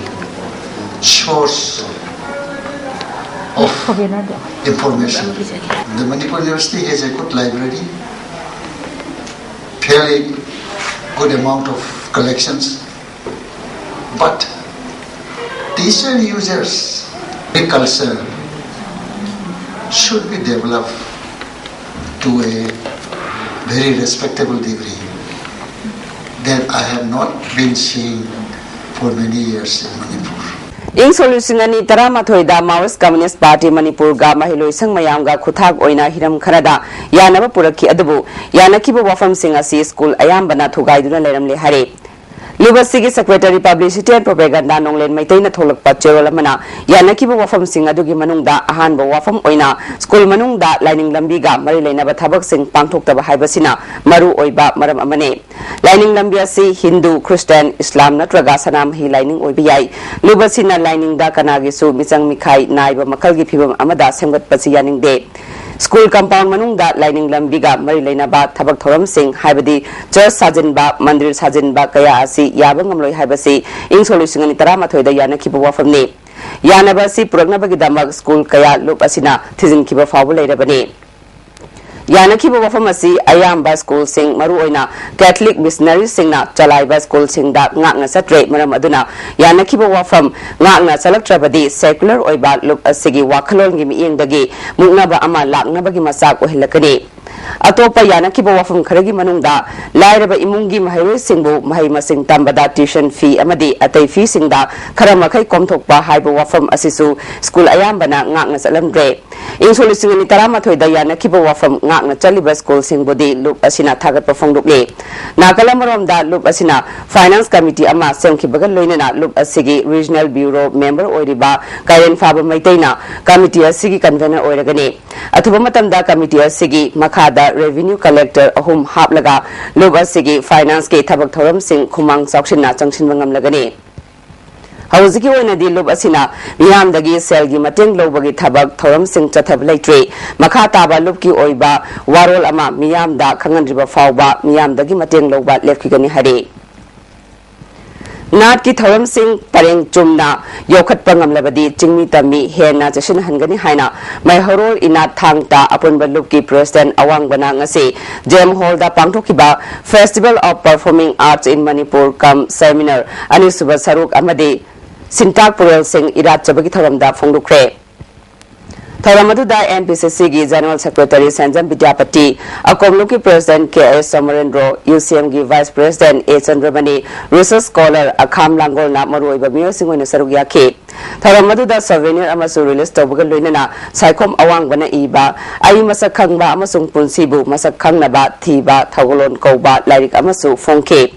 source of information. The Manipur University has a good library, fairly good amount of collections, but teacher users, the culture should be developed to a very respectable degree that I have not been seeing for many years in Manipur. ꯏꯪ ꯁꯣꯛ ꯂꯤꯁꯤꯡ ꯑꯅꯤ ꯇꯔꯥꯃꯥꯊꯣꯏꯗ Maoist Communist Party ꯃꯅꯤꯄꯨꯔꯒ ꯃꯍꯩꯂꯣꯏꯁꯪ ꯃꯌꯥꯝꯒ ꯈꯨꯊꯥꯛ ꯑꯣꯏꯅ ꯍꯤꯔꯝ ꯈꯔꯗ ꯌꯥꯅꯕ ꯄꯨꯔꯛꯈꯤ, ꯑꯗꯨꯕꯨ ꯌꯥꯅꯈꯤꯕ ꯋꯥꯐꯝꯁꯤꯡ ꯑꯁꯤ ꯁ꯭ꯀꯨꯜ ꯑꯌꯥꯝꯕꯅ ꯊꯨꯒꯥꯏꯗꯨꯅ ꯂꯩꯔꯝꯂꯦ ꯍꯥꯏꯔꯤ꯫ ꯂꯨꯞ ꯑꯁꯤꯒꯤ Secretary Publicity and Propaganda ꯅꯣꯡꯂꯦꯟ ꯃꯩꯇꯩꯅ ꯊꯣꯛꯂꯛꯄ ꯆꯦꯔꯣꯜ ꯑꯃꯅ ꯌꯥꯅꯈꯤꯕ ꯋꯥꯐꯝꯁꯤꯡ ꯑꯗꯨꯒꯤ ꯃꯅꯨꯡꯗ ꯑꯍꯥꯟꯕ ꯋꯥꯐꯝ ꯑꯣꯏꯅ ꯁ꯭ꯀꯨꯜ ꯃꯅꯨꯡꯗ ꯂꯥꯏꯅꯤꯡ ꯂꯝꯕꯤꯒ ꯃꯔꯤ ꯂꯩꯅꯕ ꯊꯕꯛꯁꯤꯡ ꯄꯥꯡꯊꯣꯛꯇꯕ ꯍꯥꯏꯕꯁꯤꯅ ꯃꯔꯨ ꯑꯣꯏꯕ ꯃꯔꯝ ꯑꯃꯅꯤ꯫ ꯂꯥꯏꯅꯤꯡ ꯂꯝꯕꯤ ꯑꯁꯤ ꯍꯤꯟꯗꯨ, ꯈ꯭ꯔꯤꯁꯇꯤꯌꯥꯟ, ꯏꯁꯂꯥꯝ ꯅꯠꯇ꯭ꯔꯒ ꯁꯅꯥꯃꯍꯤ ꯂꯥꯏꯅꯤꯡ ꯑꯣꯏꯕ ꯌꯥꯏ꯫ ꯂꯨꯞ ꯑꯁꯤꯅ ꯂꯥꯏꯅꯤꯡꯗ ꯀꯅꯥꯒꯤꯁꯨ ꯃꯤꯆꯪ ꯃꯤꯈꯥꯏ ꯅꯥꯏꯕ ꯃꯈꯜꯒꯤ ꯐꯤꯚꯝ ꯑꯃꯗ ꯁꯦꯝꯒꯠꯄꯁꯤ ꯌꯥꯅꯤꯡꯗꯦ꯫ ꯁ꯭ꯀꯨꯜ ꯀꯝꯄꯥꯎꯟ ꯃꯅꯨꯡꯗ ꯂꯥꯏꯅꯤꯡ ꯂꯝꯕꯤꯒ ꯃꯔꯤ ꯂꯩꯅꯕ ꯊꯕꯛ ꯊꯧꯔꯝꯁꯤꯡ, ꯍꯥꯏꯕꯗꯤ ꯆꯔꯆ ꯁꯥꯖꯤꯟꯕ, ꯃꯟꯗꯤꯔ ꯁꯥꯖꯤꯟꯕ ꯀꯌꯥ ꯑꯁꯤ ꯌꯥꯕ ꯉꯝꯂꯣꯏ ꯍꯥꯏꯕꯁꯤ ꯏꯪ ꯁꯣꯛ ꯂꯤꯁꯤꯡ ꯑꯅꯤ ꯇꯔꯥꯃꯥꯊꯣꯏꯗ ꯌꯥꯅꯈꯤꯕ ꯋꯥꯐꯝꯅꯤ꯫ ꯌꯥꯅꯕ ꯑꯁꯤ ꯄꯨꯔꯛꯅꯕꯒꯤꯗꯃꯛ ꯁ꯭ꯀꯨꯜ ꯀꯌꯥ ꯂꯨꯞ ꯑꯁꯤꯅ ꯊꯤꯖꯤꯟꯈꯤꯕ ꯐꯥꯎꯕ ꯂꯩꯔꯕꯅꯤ꯫ ꯌꯥꯅꯈꯤꯕ ꯋꯥꯐꯝ ꯑꯁꯤ ꯑꯌꯥꯝꯕ ꯁ꯭ꯀꯨꯜꯁꯤꯡ, ꯃꯔꯨꯑꯣꯏꯅ ꯀꯦꯊꯂꯤꯛ ꯃꯤꯁꯅꯔꯤꯁꯤꯡꯅ ꯆꯂꯥꯏꯕ ꯁ꯭ꯀꯨꯜꯁꯤꯡꯗ ꯉꯥꯛꯅ ꯆꯠꯇ꯭ꯔꯦ꯫ ꯃꯔꯝ ꯑꯗꯨꯅ ꯌꯥꯅꯈꯤꯕ ꯋꯥꯐꯝ ꯉꯥꯛꯅ ꯆꯠꯂꯛꯇ꯭ꯔꯕꯗꯤ ꯁꯦꯀꯨꯂꯔ ꯑꯣꯏꯕ ꯂꯨꯞ ꯑꯁꯤꯒꯤ ꯋꯥꯈꯜꯂꯣꯟꯒꯤ ꯃꯤꯠꯌꯦꯡꯗꯒꯤ ꯃꯨꯛꯅꯕ ꯑꯃ ꯂꯥꯛꯅꯕꯒꯤ ꯃꯆꯥꯛ ꯑꯣꯏꯍꯜꯂꯛꯀꯅꯤ꯫ ꯑꯇꯣꯞꯄ ꯌꯥꯅꯈꯤꯕ ꯋꯥꯐꯝ ꯈꯔꯒꯤ ꯃꯅꯨꯡꯗ ꯂꯥꯏꯔꯕ ꯏꯃꯨꯡꯒꯤ ꯃꯍꯩꯔꯣꯏꯁꯤꯡꯕꯨ ꯃꯍꯩ ꯃꯁꯤꯡ ꯇꯝꯕꯗ tuition fee ꯑꯃꯗꯤ ꯑꯇꯩ feeꯁꯤꯡꯗ ꯈꯔ ꯃꯈꯩ ꯀꯣꯝꯊꯣꯛꯄ ꯍꯥꯏꯕ ꯋꯥꯐꯝ ꯑꯁꯤꯁꯨ ꯁ꯭ꯀꯨꯜ ꯑꯌꯥꯝꯕꯅ ꯉꯥꯛꯅ ꯆꯠꯂꯝꯗ꯭ꯔꯦ꯫ ꯏꯪ ꯁꯣꯛ ꯂꯤꯁꯤꯡ ꯑꯅꯤ ꯇꯔꯥꯃꯥꯊꯣꯏꯗ ꯌꯥꯅꯈꯤꯕ ꯋꯥꯐꯝ ꯉꯥꯛꯅ ꯆꯠꯂꯤꯕ ꯁ꯭ꯀꯨꯜꯁꯤꯡꯕꯨꯗꯤ ꯂꯨꯞ ꯑꯁꯤꯅ ꯊꯥꯒꯠꯄ ꯐꯣꯡꯗꯣꯛꯂꯤ꯫ ꯅꯥꯀꯜ ꯑꯃꯔꯣꯝꯗ ꯂꯨꯞ ꯑꯁꯤꯅ finance committee ꯑꯃ ꯁꯦꯝꯈꯤꯕꯒ ꯂꯣꯏꯅꯅ ꯂꯨꯞ ꯑꯁꯤꯒꯤ regional bureau member ꯑꯣꯏꯔꯤꯕ ꯀꯥꯏꯔꯦꯟ ꯐꯥꯕ ꯃꯩꯇꯩꯅ committee ꯑꯁꯤꯒꯤ convener ꯑꯣꯏꯔꯒꯅꯤ꯫ ꯑꯊꯨꯕ ꯃꯇꯝꯗ committee ꯑꯁꯤꯒꯤ ꯃꯈꯥꯗ revenue collector ꯑꯍꯨꯝ ꯍꯥꯞꯂꯒ ꯂꯨꯞ ꯑꯁꯤꯒꯤ financeꯀꯤ ꯊꯕꯛ ꯊꯧꯔꯝꯁꯤꯡ ꯈꯨꯃꯥꯡ ꯆꯥꯎꯁꯤꯟꯅ ꯆꯪꯁꯤꯟꯕ ꯉꯝꯂꯒꯅꯤ꯫ ꯍꯧꯖꯤꯛꯀꯤ ꯑꯣꯏꯅꯗꯤ ꯂꯨꯞ ꯑꯁꯤꯅ ꯃꯤꯌꯥꯝꯗꯒꯤ ꯁꯦꯜꯒꯤ ꯃꯇꯦꯡ ꯂꯧꯕꯒꯤ ꯊꯕꯛ ꯊꯧꯔꯝꯁꯤꯡ ꯆꯠꯊꯕ ꯂꯩꯇ꯭ꯔꯤ꯫ ꯃꯈꯥ ꯇꯥꯕ ꯂꯨꯞꯀꯤ ꯑꯣꯏꯕ ꯋꯥꯔꯣꯜ ꯑꯃ ꯃꯤꯌꯥꯝꯗ ꯈꯪꯍꯟꯗ꯭ꯔꯤꯕ ꯐꯥꯎꯕ ꯃꯤꯌꯥꯝꯗꯒꯤ ꯃꯇꯦꯡ ꯂꯧꯕ ꯂꯦꯞꯈꯤꯒꯅꯤ ꯍꯥꯏꯔꯤ꯫ ꯅꯥꯠꯀꯤ ꯊꯧꯔꯝꯁꯤꯡ ꯄꯔꯦꯡ ꯆꯨꯝꯅ ꯌꯣꯛꯈꯠꯄ ꯉꯝꯂꯕꯗꯤ ꯆꯤꯡꯃꯤ ꯇꯝꯃꯤ ꯍꯦꯟꯅ ꯆꯦꯠꯁꯤꯟꯍꯟꯒꯅꯤ ꯍꯥꯏꯅ ꯃꯩꯍꯧꯔꯣꯜ ꯏꯅꯥꯠ ꯊꯥꯡ ꯇꯥ ꯑꯄꯨꯟꯕ ꯂꯨꯞꯀꯤ president ꯑꯋꯥꯡꯕꯅ ꯉꯁꯤ JM Hallꯗ ꯄꯥꯡꯊꯣꯛꯈꯤꯕ Festival of Performing Arts in Manipur cum seminar ꯑꯅꯤꯁꯨꯕ ꯁꯔꯨꯛ ꯑꯃꯗꯤ ꯁꯤꯟꯇꯥꯛ ꯄꯨꯔꯦꯜꯁꯤꯡ ꯏꯔꯥꯠꯆꯕꯒꯤ ꯊꯧꯔꯝꯗ ꯐꯣꯡꯗꯣꯛꯈ꯭ꯔꯦ꯫ ꯊꯧꯔꯝ ꯑꯗꯨꯗ NPCCꯒꯤ General Secretary ꯁꯦꯟꯖꯝ ꯕꯤꯗ꯭ꯌꯥꯄꯇꯤ, ꯑꯀꯣꯝꯂꯨꯞꯀꯤ president ꯀꯦ ꯑꯦꯁ ꯁꯣꯃꯔꯦꯟꯗ꯭ꯔꯣ, UCMꯒꯤ vice president ꯑꯦ ꯆꯟꯗ꯭ꯔꯃꯅꯤ, research scholar ꯑꯈꯥꯝ ꯂꯥꯡꯒꯣꯜꯅ ꯃꯔꯨꯑꯣꯏꯕ ꯃꯤꯑꯣꯏꯁꯤꯡ ꯑꯣꯏꯅ ꯁꯔꯨꯛ ꯌꯥꯈꯤ꯫ ꯊꯧꯔꯝ ꯑꯗꯨꯗ souvenir ꯑꯃꯁꯨ release ꯇꯧꯕꯒ ꯂꯣꯏꯅꯅ ꯁꯥꯏꯈꯣꯝ ꯑꯋꯥꯡꯕꯅ ꯏꯕ ꯑꯩ ꯃꯁꯛ ꯈꯪꯕ ꯑꯃꯁꯨꯡ ꯄꯨꯟꯁꯤꯕꯨ ꯃꯁꯛ ꯈꯪꯅꯕ ꯊꯤꯕ ꯊꯧꯒꯜꯂꯣꯟ ꯀꯧꯕ ꯂꯥꯏꯔꯤꯛ ꯑꯃꯁꯨ ꯐꯣꯡꯈꯤ꯫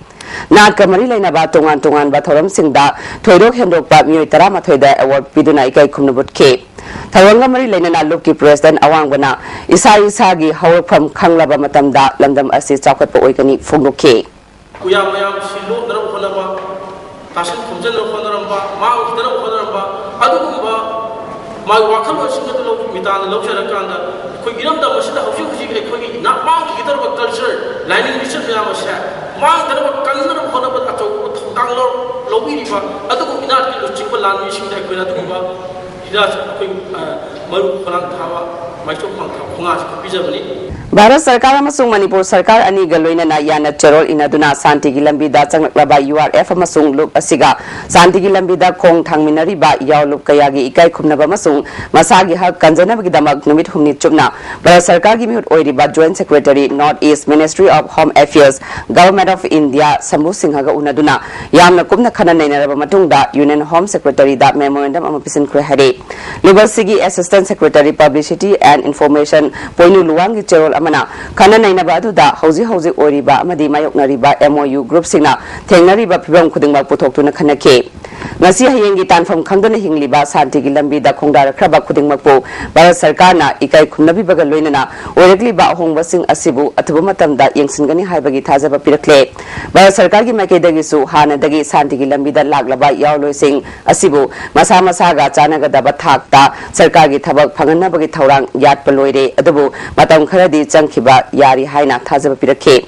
ꯅꯥꯠꯀ ꯃꯔꯤ ꯂꯩꯅꯕ ꯇꯣꯉꯥꯟ ꯇꯣꯉꯥꯟꯕ ꯊꯧꯔꯝꯁꯤꯡꯗ ꯊꯣꯏꯗꯣꯛ ꯍꯦꯟꯗꯣꯛꯄ ꯃꯤꯑꯣꯏ ꯇꯔꯥꯃꯥꯊꯣꯏꯗ ꯑꯦꯋꯥꯔꯗ ꯄꯤꯗꯨꯅ ꯏꯀꯥꯏ ꯈꯨꯝꯅꯕ ꯎꯠꯈꯤ꯫ ꯊꯧꯔꯝꯒ ꯃꯔꯤ ꯂꯩꯅꯅ ꯂꯨꯞꯀꯤ ꯄ꯭ꯔꯦꯁꯤꯗꯦꯟꯠ ꯑꯋꯥꯡꯕꯅ ꯏꯁꯥ ꯏꯁꯥꯒꯤ ꯍꯧꯔꯛꯐꯝ ꯈꯪꯂꯕ ꯃꯇꯝꯗ ꯂꯝꯗꯝ ꯑꯁꯤ ꯆꯥꯎꯈꯠꯄ ꯑꯣꯏꯒꯅꯤ ꯐꯣꯡꯗꯣꯛꯈꯤ꯫ ꯀꯨꯌꯥ ꯃꯌꯥꯝ ꯁꯤ ꯂꯣꯛꯅꯅꯕ ꯍꯣꯠꯅꯕ, ꯇꯥꯁꯤꯟ ꯈꯣꯝꯖꯤꯟꯅꯕ ꯍꯣꯠꯅꯔꯝꯕ, ꯃꯥꯡꯈꯤꯗꯅꯕ ꯍꯣꯠꯅꯔꯝꯕ, ꯑꯗꯨꯒꯨꯝꯕ ꯃꯥꯒꯤ ꯋꯥꯈꯜꯂꯣꯟꯁꯤꯡ ꯑꯗꯨ ꯂꯧ-, ꯃꯤꯇꯥꯅ ꯂꯧꯖꯔꯀꯥꯟꯗ ꯑꯩꯈꯣꯏ ꯏꯔꯝꯗꯝ ꯑꯁꯤꯗ ꯍꯧꯖꯤꯛ ꯍꯧꯖꯤꯛ ꯑꯩꯈꯣꯏꯒꯤ ꯅꯥ-, ꯃꯥꯡꯈꯤꯒꯗꯧꯔꯕ ꯀꯜꯆꯔ, ꯂꯥꯏꯅꯤꯡ ꯂꯤꯆꯠ ꯃꯌꯥꯝ ꯑꯁꯦ ꯃꯥꯡꯗꯅꯕ ꯀꯟꯅꯅꯕ ꯍꯣꯠꯅꯕꯗ ꯑꯆꯧꯕ ꯊꯧꯗꯥꯡ ꯂꯧ-, ꯂꯧꯕꯤꯔꯤꯕ ꯑꯗꯨꯒꯨꯝꯕ ꯏꯅꯥꯠꯀꯤ ꯂꯨꯆꯤꯡꯕ ꯂꯥꯟꯃꯤꯁꯤꯡꯗ ꯑꯩꯈꯣꯏꯅ ꯑꯗꯨꯒꯨꯝꯕ ꯍꯤꯗꯥꯛ ꯑꯩꯈꯣꯏ, ꯑ, ꯃꯔꯨ ꯈꯣꯂꯥꯡ ꯊꯥꯕ, ꯃꯥꯏꯆꯣꯝ ꯄꯥꯡꯊꯥꯕ ꯈꯣꯡꯉꯥꯁꯤ ꯀꯠꯄꯤꯖꯕꯅꯤ꯫ ꯚꯥꯔꯠ ꯁꯔꯀꯥꯔ ꯑꯃꯁꯨꯡ ꯃꯅꯤꯄꯨꯔ ꯁꯔꯀꯥꯔ ꯑꯅꯤꯒ ꯂꯣꯏꯅꯅ ꯌꯥꯅ ꯆꯦꯔꯣꯜ ꯏꯅꯗꯨꯅ ꯁꯥꯟꯇꯤꯒꯤ ꯂꯝꯕꯤꯗ ꯆꯪꯂꯛꯂꯕ ꯌꯨ ꯑꯥꯔ ꯑꯦꯐ ꯑꯃꯁꯨꯡ ꯂꯨꯞ ꯑꯁꯤꯒ ꯁꯥꯟꯇꯤꯒꯤ ꯂꯝꯕꯤꯗ ꯈꯣꯡ ꯊꯥꯡꯃꯤꯟꯅꯔꯤꯕ ꯌꯥꯎ ꯂꯨꯞ ꯀꯌꯥꯒꯤ ꯏꯀꯥꯏ ꯈꯨꯝꯅꯕ ꯑꯃꯁꯨꯡ ꯃꯁꯥꯒꯤ ꯍꯛ ꯀꯟꯖꯅꯕꯒꯤꯗꯃꯛ ꯅꯨꯃꯤꯠ ꯍꯨꯝꯅꯤ ꯆꯨꯞꯅ ꯚꯥꯔꯠ ꯁꯔꯀꯥꯔꯒꯤ ꯃꯤꯍꯨꯠ ꯑꯣꯏꯔꯤꯕ Joint Secretary, North East Ministry of Home Affairs, Government of India, ꯁꯝꯕꯨ ꯁꯤꯡꯍꯒ ꯎꯅꯗꯨꯅ ꯌꯥꯝꯅ ꯀꯨꯞꯅ ꯈꯟꯅ ꯅꯩꯅꯔꯕ ꯃꯇꯨꯡꯗ Union Home Secretary ꯗ memorandum ꯑꯃ ꯄꯤꯁꯤꯟꯈ꯭ꯔꯦ ꯍꯥꯏꯔꯤ꯫ ꯂꯨꯞ ꯑꯁꯤꯒꯤ Assistant Secretary Publicity and Information ꯄꯣꯏꯅꯨ ꯂꯨꯋꯥꯡꯒꯤ ꯆꯦꯔꯣꯜ ꯑꯃꯅ ꯈꯟꯅ ꯅꯩꯅꯕ ꯑꯗꯨꯗ ꯍꯧꯖꯤꯛ ꯍꯧꯖꯤꯛ ꯑꯣꯏꯔꯤꯕ ꯑꯃꯗꯤ ꯃꯥꯌꯣꯛꯅꯔꯤꯕ ꯑꯦꯝ ꯑꯣ ꯌꯨ ꯒ꯭ꯔꯨꯞꯁꯤꯡꯅ ꯊꯦꯡꯅꯔꯤꯕ ꯐꯤꯚꯝ ꯈꯨꯗꯤꯡꯃꯛ ꯄꯨꯊꯣꯛꯇꯨꯅ ꯈꯟꯅꯈꯤ꯫ ꯉꯁꯤ ꯍꯌꯦꯡꯒꯤ ꯇꯥꯟꯐꯝ ꯈꯪꯗꯅ ꯍꯤꯡꯂꯤꯕ ꯁꯥꯟꯇꯤꯒꯤ ꯂꯝꯕꯤꯗ ꯈꯣꯡꯗꯥꯔꯛꯈ꯭ꯔꯕ ꯈꯨꯗꯤꯡꯃꯛꯄꯨ ꯚꯥꯔꯠ ꯁꯔꯀꯥꯔꯅ ꯏꯀꯥꯏ ꯈꯨꯝꯅꯕꯤꯕꯒ ꯂꯣꯏꯅꯅ ꯑꯣꯏꯔꯛꯂꯤꯕ ꯑꯍꯣꯡꯕꯁꯤꯡ ꯑꯁꯤꯕꯨ ꯑꯊꯨꯕ ꯃꯇꯝꯗ ꯌꯦꯡꯁꯤꯟꯒꯅꯤ ꯍꯥꯏꯕꯒꯤ ꯊꯥꯖꯕ ꯄꯤꯔꯛꯂꯦ꯫ ꯚꯥꯔꯠ ꯁꯔꯀꯥꯔꯒꯤ ꯃꯥꯏꯀꯩꯗꯒꯤꯁꯨ ꯍꯥꯟꯅꯗꯒꯤ ꯁꯥꯟꯇꯤꯒꯤ ꯂꯝꯕꯤꯗ ꯂꯥꯛꯂꯕ ꯌꯥꯎꯂꯣꯏꯁꯤꯡ ꯑꯁꯤꯕꯨ ꯃꯁꯥ ꯃꯁꯥꯒ ꯆꯥꯟꯅꯒꯗꯕ ꯊꯥꯛꯇ ꯁꯔꯀꯥꯔꯒꯤ ꯊꯕꯛ ꯐꯪꯍꯟꯅꯕꯒꯤ ꯊꯧꯔꯥꯡ ꯌꯥꯠꯄ ꯂꯣꯏꯔꯦ, ꯑꯗꯨꯕꯨ ꯃꯇꯝ ꯈꯔꯗꯤ ꯆꯪꯈꯤꯕ ꯌꯥꯔꯤ ꯍꯥꯏꯅ ꯊꯥꯖꯕ ꯄꯤꯔꯛꯈꯤ꯫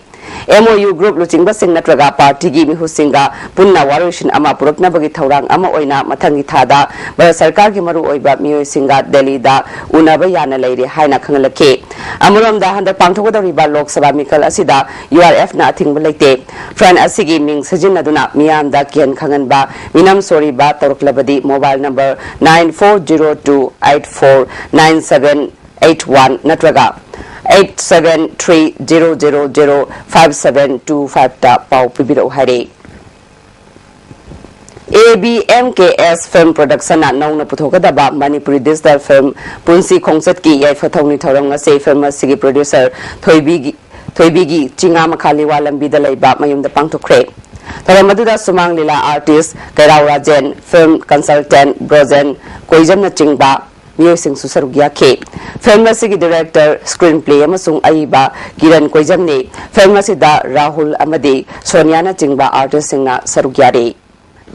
ꯑꯦꯝ ꯑꯣ ꯌꯨ ꯒ꯭ꯔꯨꯞ ꯂꯨꯆꯤꯡꯕꯁꯤꯡ ꯅꯠꯇ꯭ꯔꯒ ꯄꯥꯔꯇꯤꯒꯤ ꯃꯤꯍꯨꯠꯁꯤꯡꯒ ꯄꯨꯟꯅ ꯋꯥꯔꯣꯏꯁꯤꯟ ꯑꯃ ꯄꯨꯔꯛꯅꯕꯒꯤ ꯊꯧꯔꯥꯡ ꯑꯃ ꯑꯣꯏꯅ ꯃꯊꯪꯒꯤ ꯊꯥꯗ ꯚꯥꯔꯠ ꯁꯔꯀꯥꯔꯒꯤ ꯃꯔꯨꯑꯣꯏꯕ ꯃꯤꯑꯣꯏꯁꯤꯡꯒ ꯗꯦꯜꯂꯤꯗ ꯎꯅꯕ ꯌꯥꯅ ꯂꯩꯔꯦ ꯍꯥꯏꯅ ꯈꯪꯍꯜꯂꯛꯈꯤ꯫ ꯑꯃꯔꯣꯝꯗ ꯍꯟꯗꯛ ꯄꯥꯡꯊꯣꯛꯀꯗꯧꯔꯤꯕ ꯂꯣꯛ ꯁꯚꯥ ꯃꯤꯈꯜ ꯑꯁꯤꯗ ꯌꯨ ꯑꯥꯔ ꯑꯦꯐꯅ ꯑꯊꯤꯡꯕ ꯂꯩꯇꯦ꯫ ꯐ꯭ꯔꯟ ꯑꯁꯤꯒꯤ ꯃꯤꯡ ꯁꯤꯖꯤꯟꯅꯗꯨꯅ ꯃꯤꯌꯥꯝꯗ ꯀꯤꯍꯟ ꯈꯪꯍꯟꯕ, ꯃꯤꯅꯝ ꯁꯣꯔꯤꯕ ꯇꯧꯔꯛꯂꯕꯗꯤ mobile number nine four zero two eight four nine seven eight one ꯅꯠꯇ꯭ꯔꯒ eight seven three zero zero zero five seven two five ꯇ ꯄꯥꯎ ꯄꯤꯕꯤꯔꯛꯎ ꯍꯥꯏꯔꯦ꯫ A B M K S Film Productionꯅ ꯅꯧꯅ ꯄꯨꯊꯣꯛꯀꯗꯕ ꯃꯅꯤꯄꯨꯔꯤ digital film ꯄꯨꯟꯁꯤ ꯈꯣꯡꯆꯠꯀꯤ ꯌꯥꯏꯐ ꯊꯧꯅꯤ ꯊꯧꯔꯝ ꯉꯁꯤ film ꯑꯁꯤꯒꯤ producer ꯊꯣꯏꯕꯤꯒꯤ ꯊꯣꯏꯕꯤꯒꯤ ꯆꯤꯉꯥ ꯃꯈꯥ ꯂꯤꯋꯥ ꯂꯝꯕꯤꯗ ꯂꯩꯕ ꯃꯌꯨꯝꯗ ꯄꯥꯡꯊꯣꯛꯈ꯭ꯔꯦ꯫ ꯊꯧꯔꯝ ꯑꯗꯨꯗ ꯁꯨꯃꯥꯡ ꯂꯤꯂꯥ artist ꯀꯩꯔꯥꯎ Rajen, film consultant Brojen ꯀꯣꯏꯖꯝꯅꯆꯤꯡꯕ ꯃꯤꯑꯣꯏꯁꯤꯡꯁꯨ ꯁꯔꯨꯛ ꯌꯥꯈꯤ꯫ Film ꯑꯁꯤꯒꯤ director, screenplay ꯑꯃꯁꯨꯡ ꯑꯏꯕ ꯀꯤꯔꯟ ꯀꯣꯏꯖꯝꯅꯤ꯫ Film ꯑꯁꯤꯗ ꯔꯥꯍꯨꯜ ꯑꯃꯗꯤ ꯁꯣꯅꯤꯌꯥꯅꯆꯤꯡꯕ artistꯁꯤꯡꯅ ꯁꯔꯨꯛ ꯌꯥꯔꯤ꯫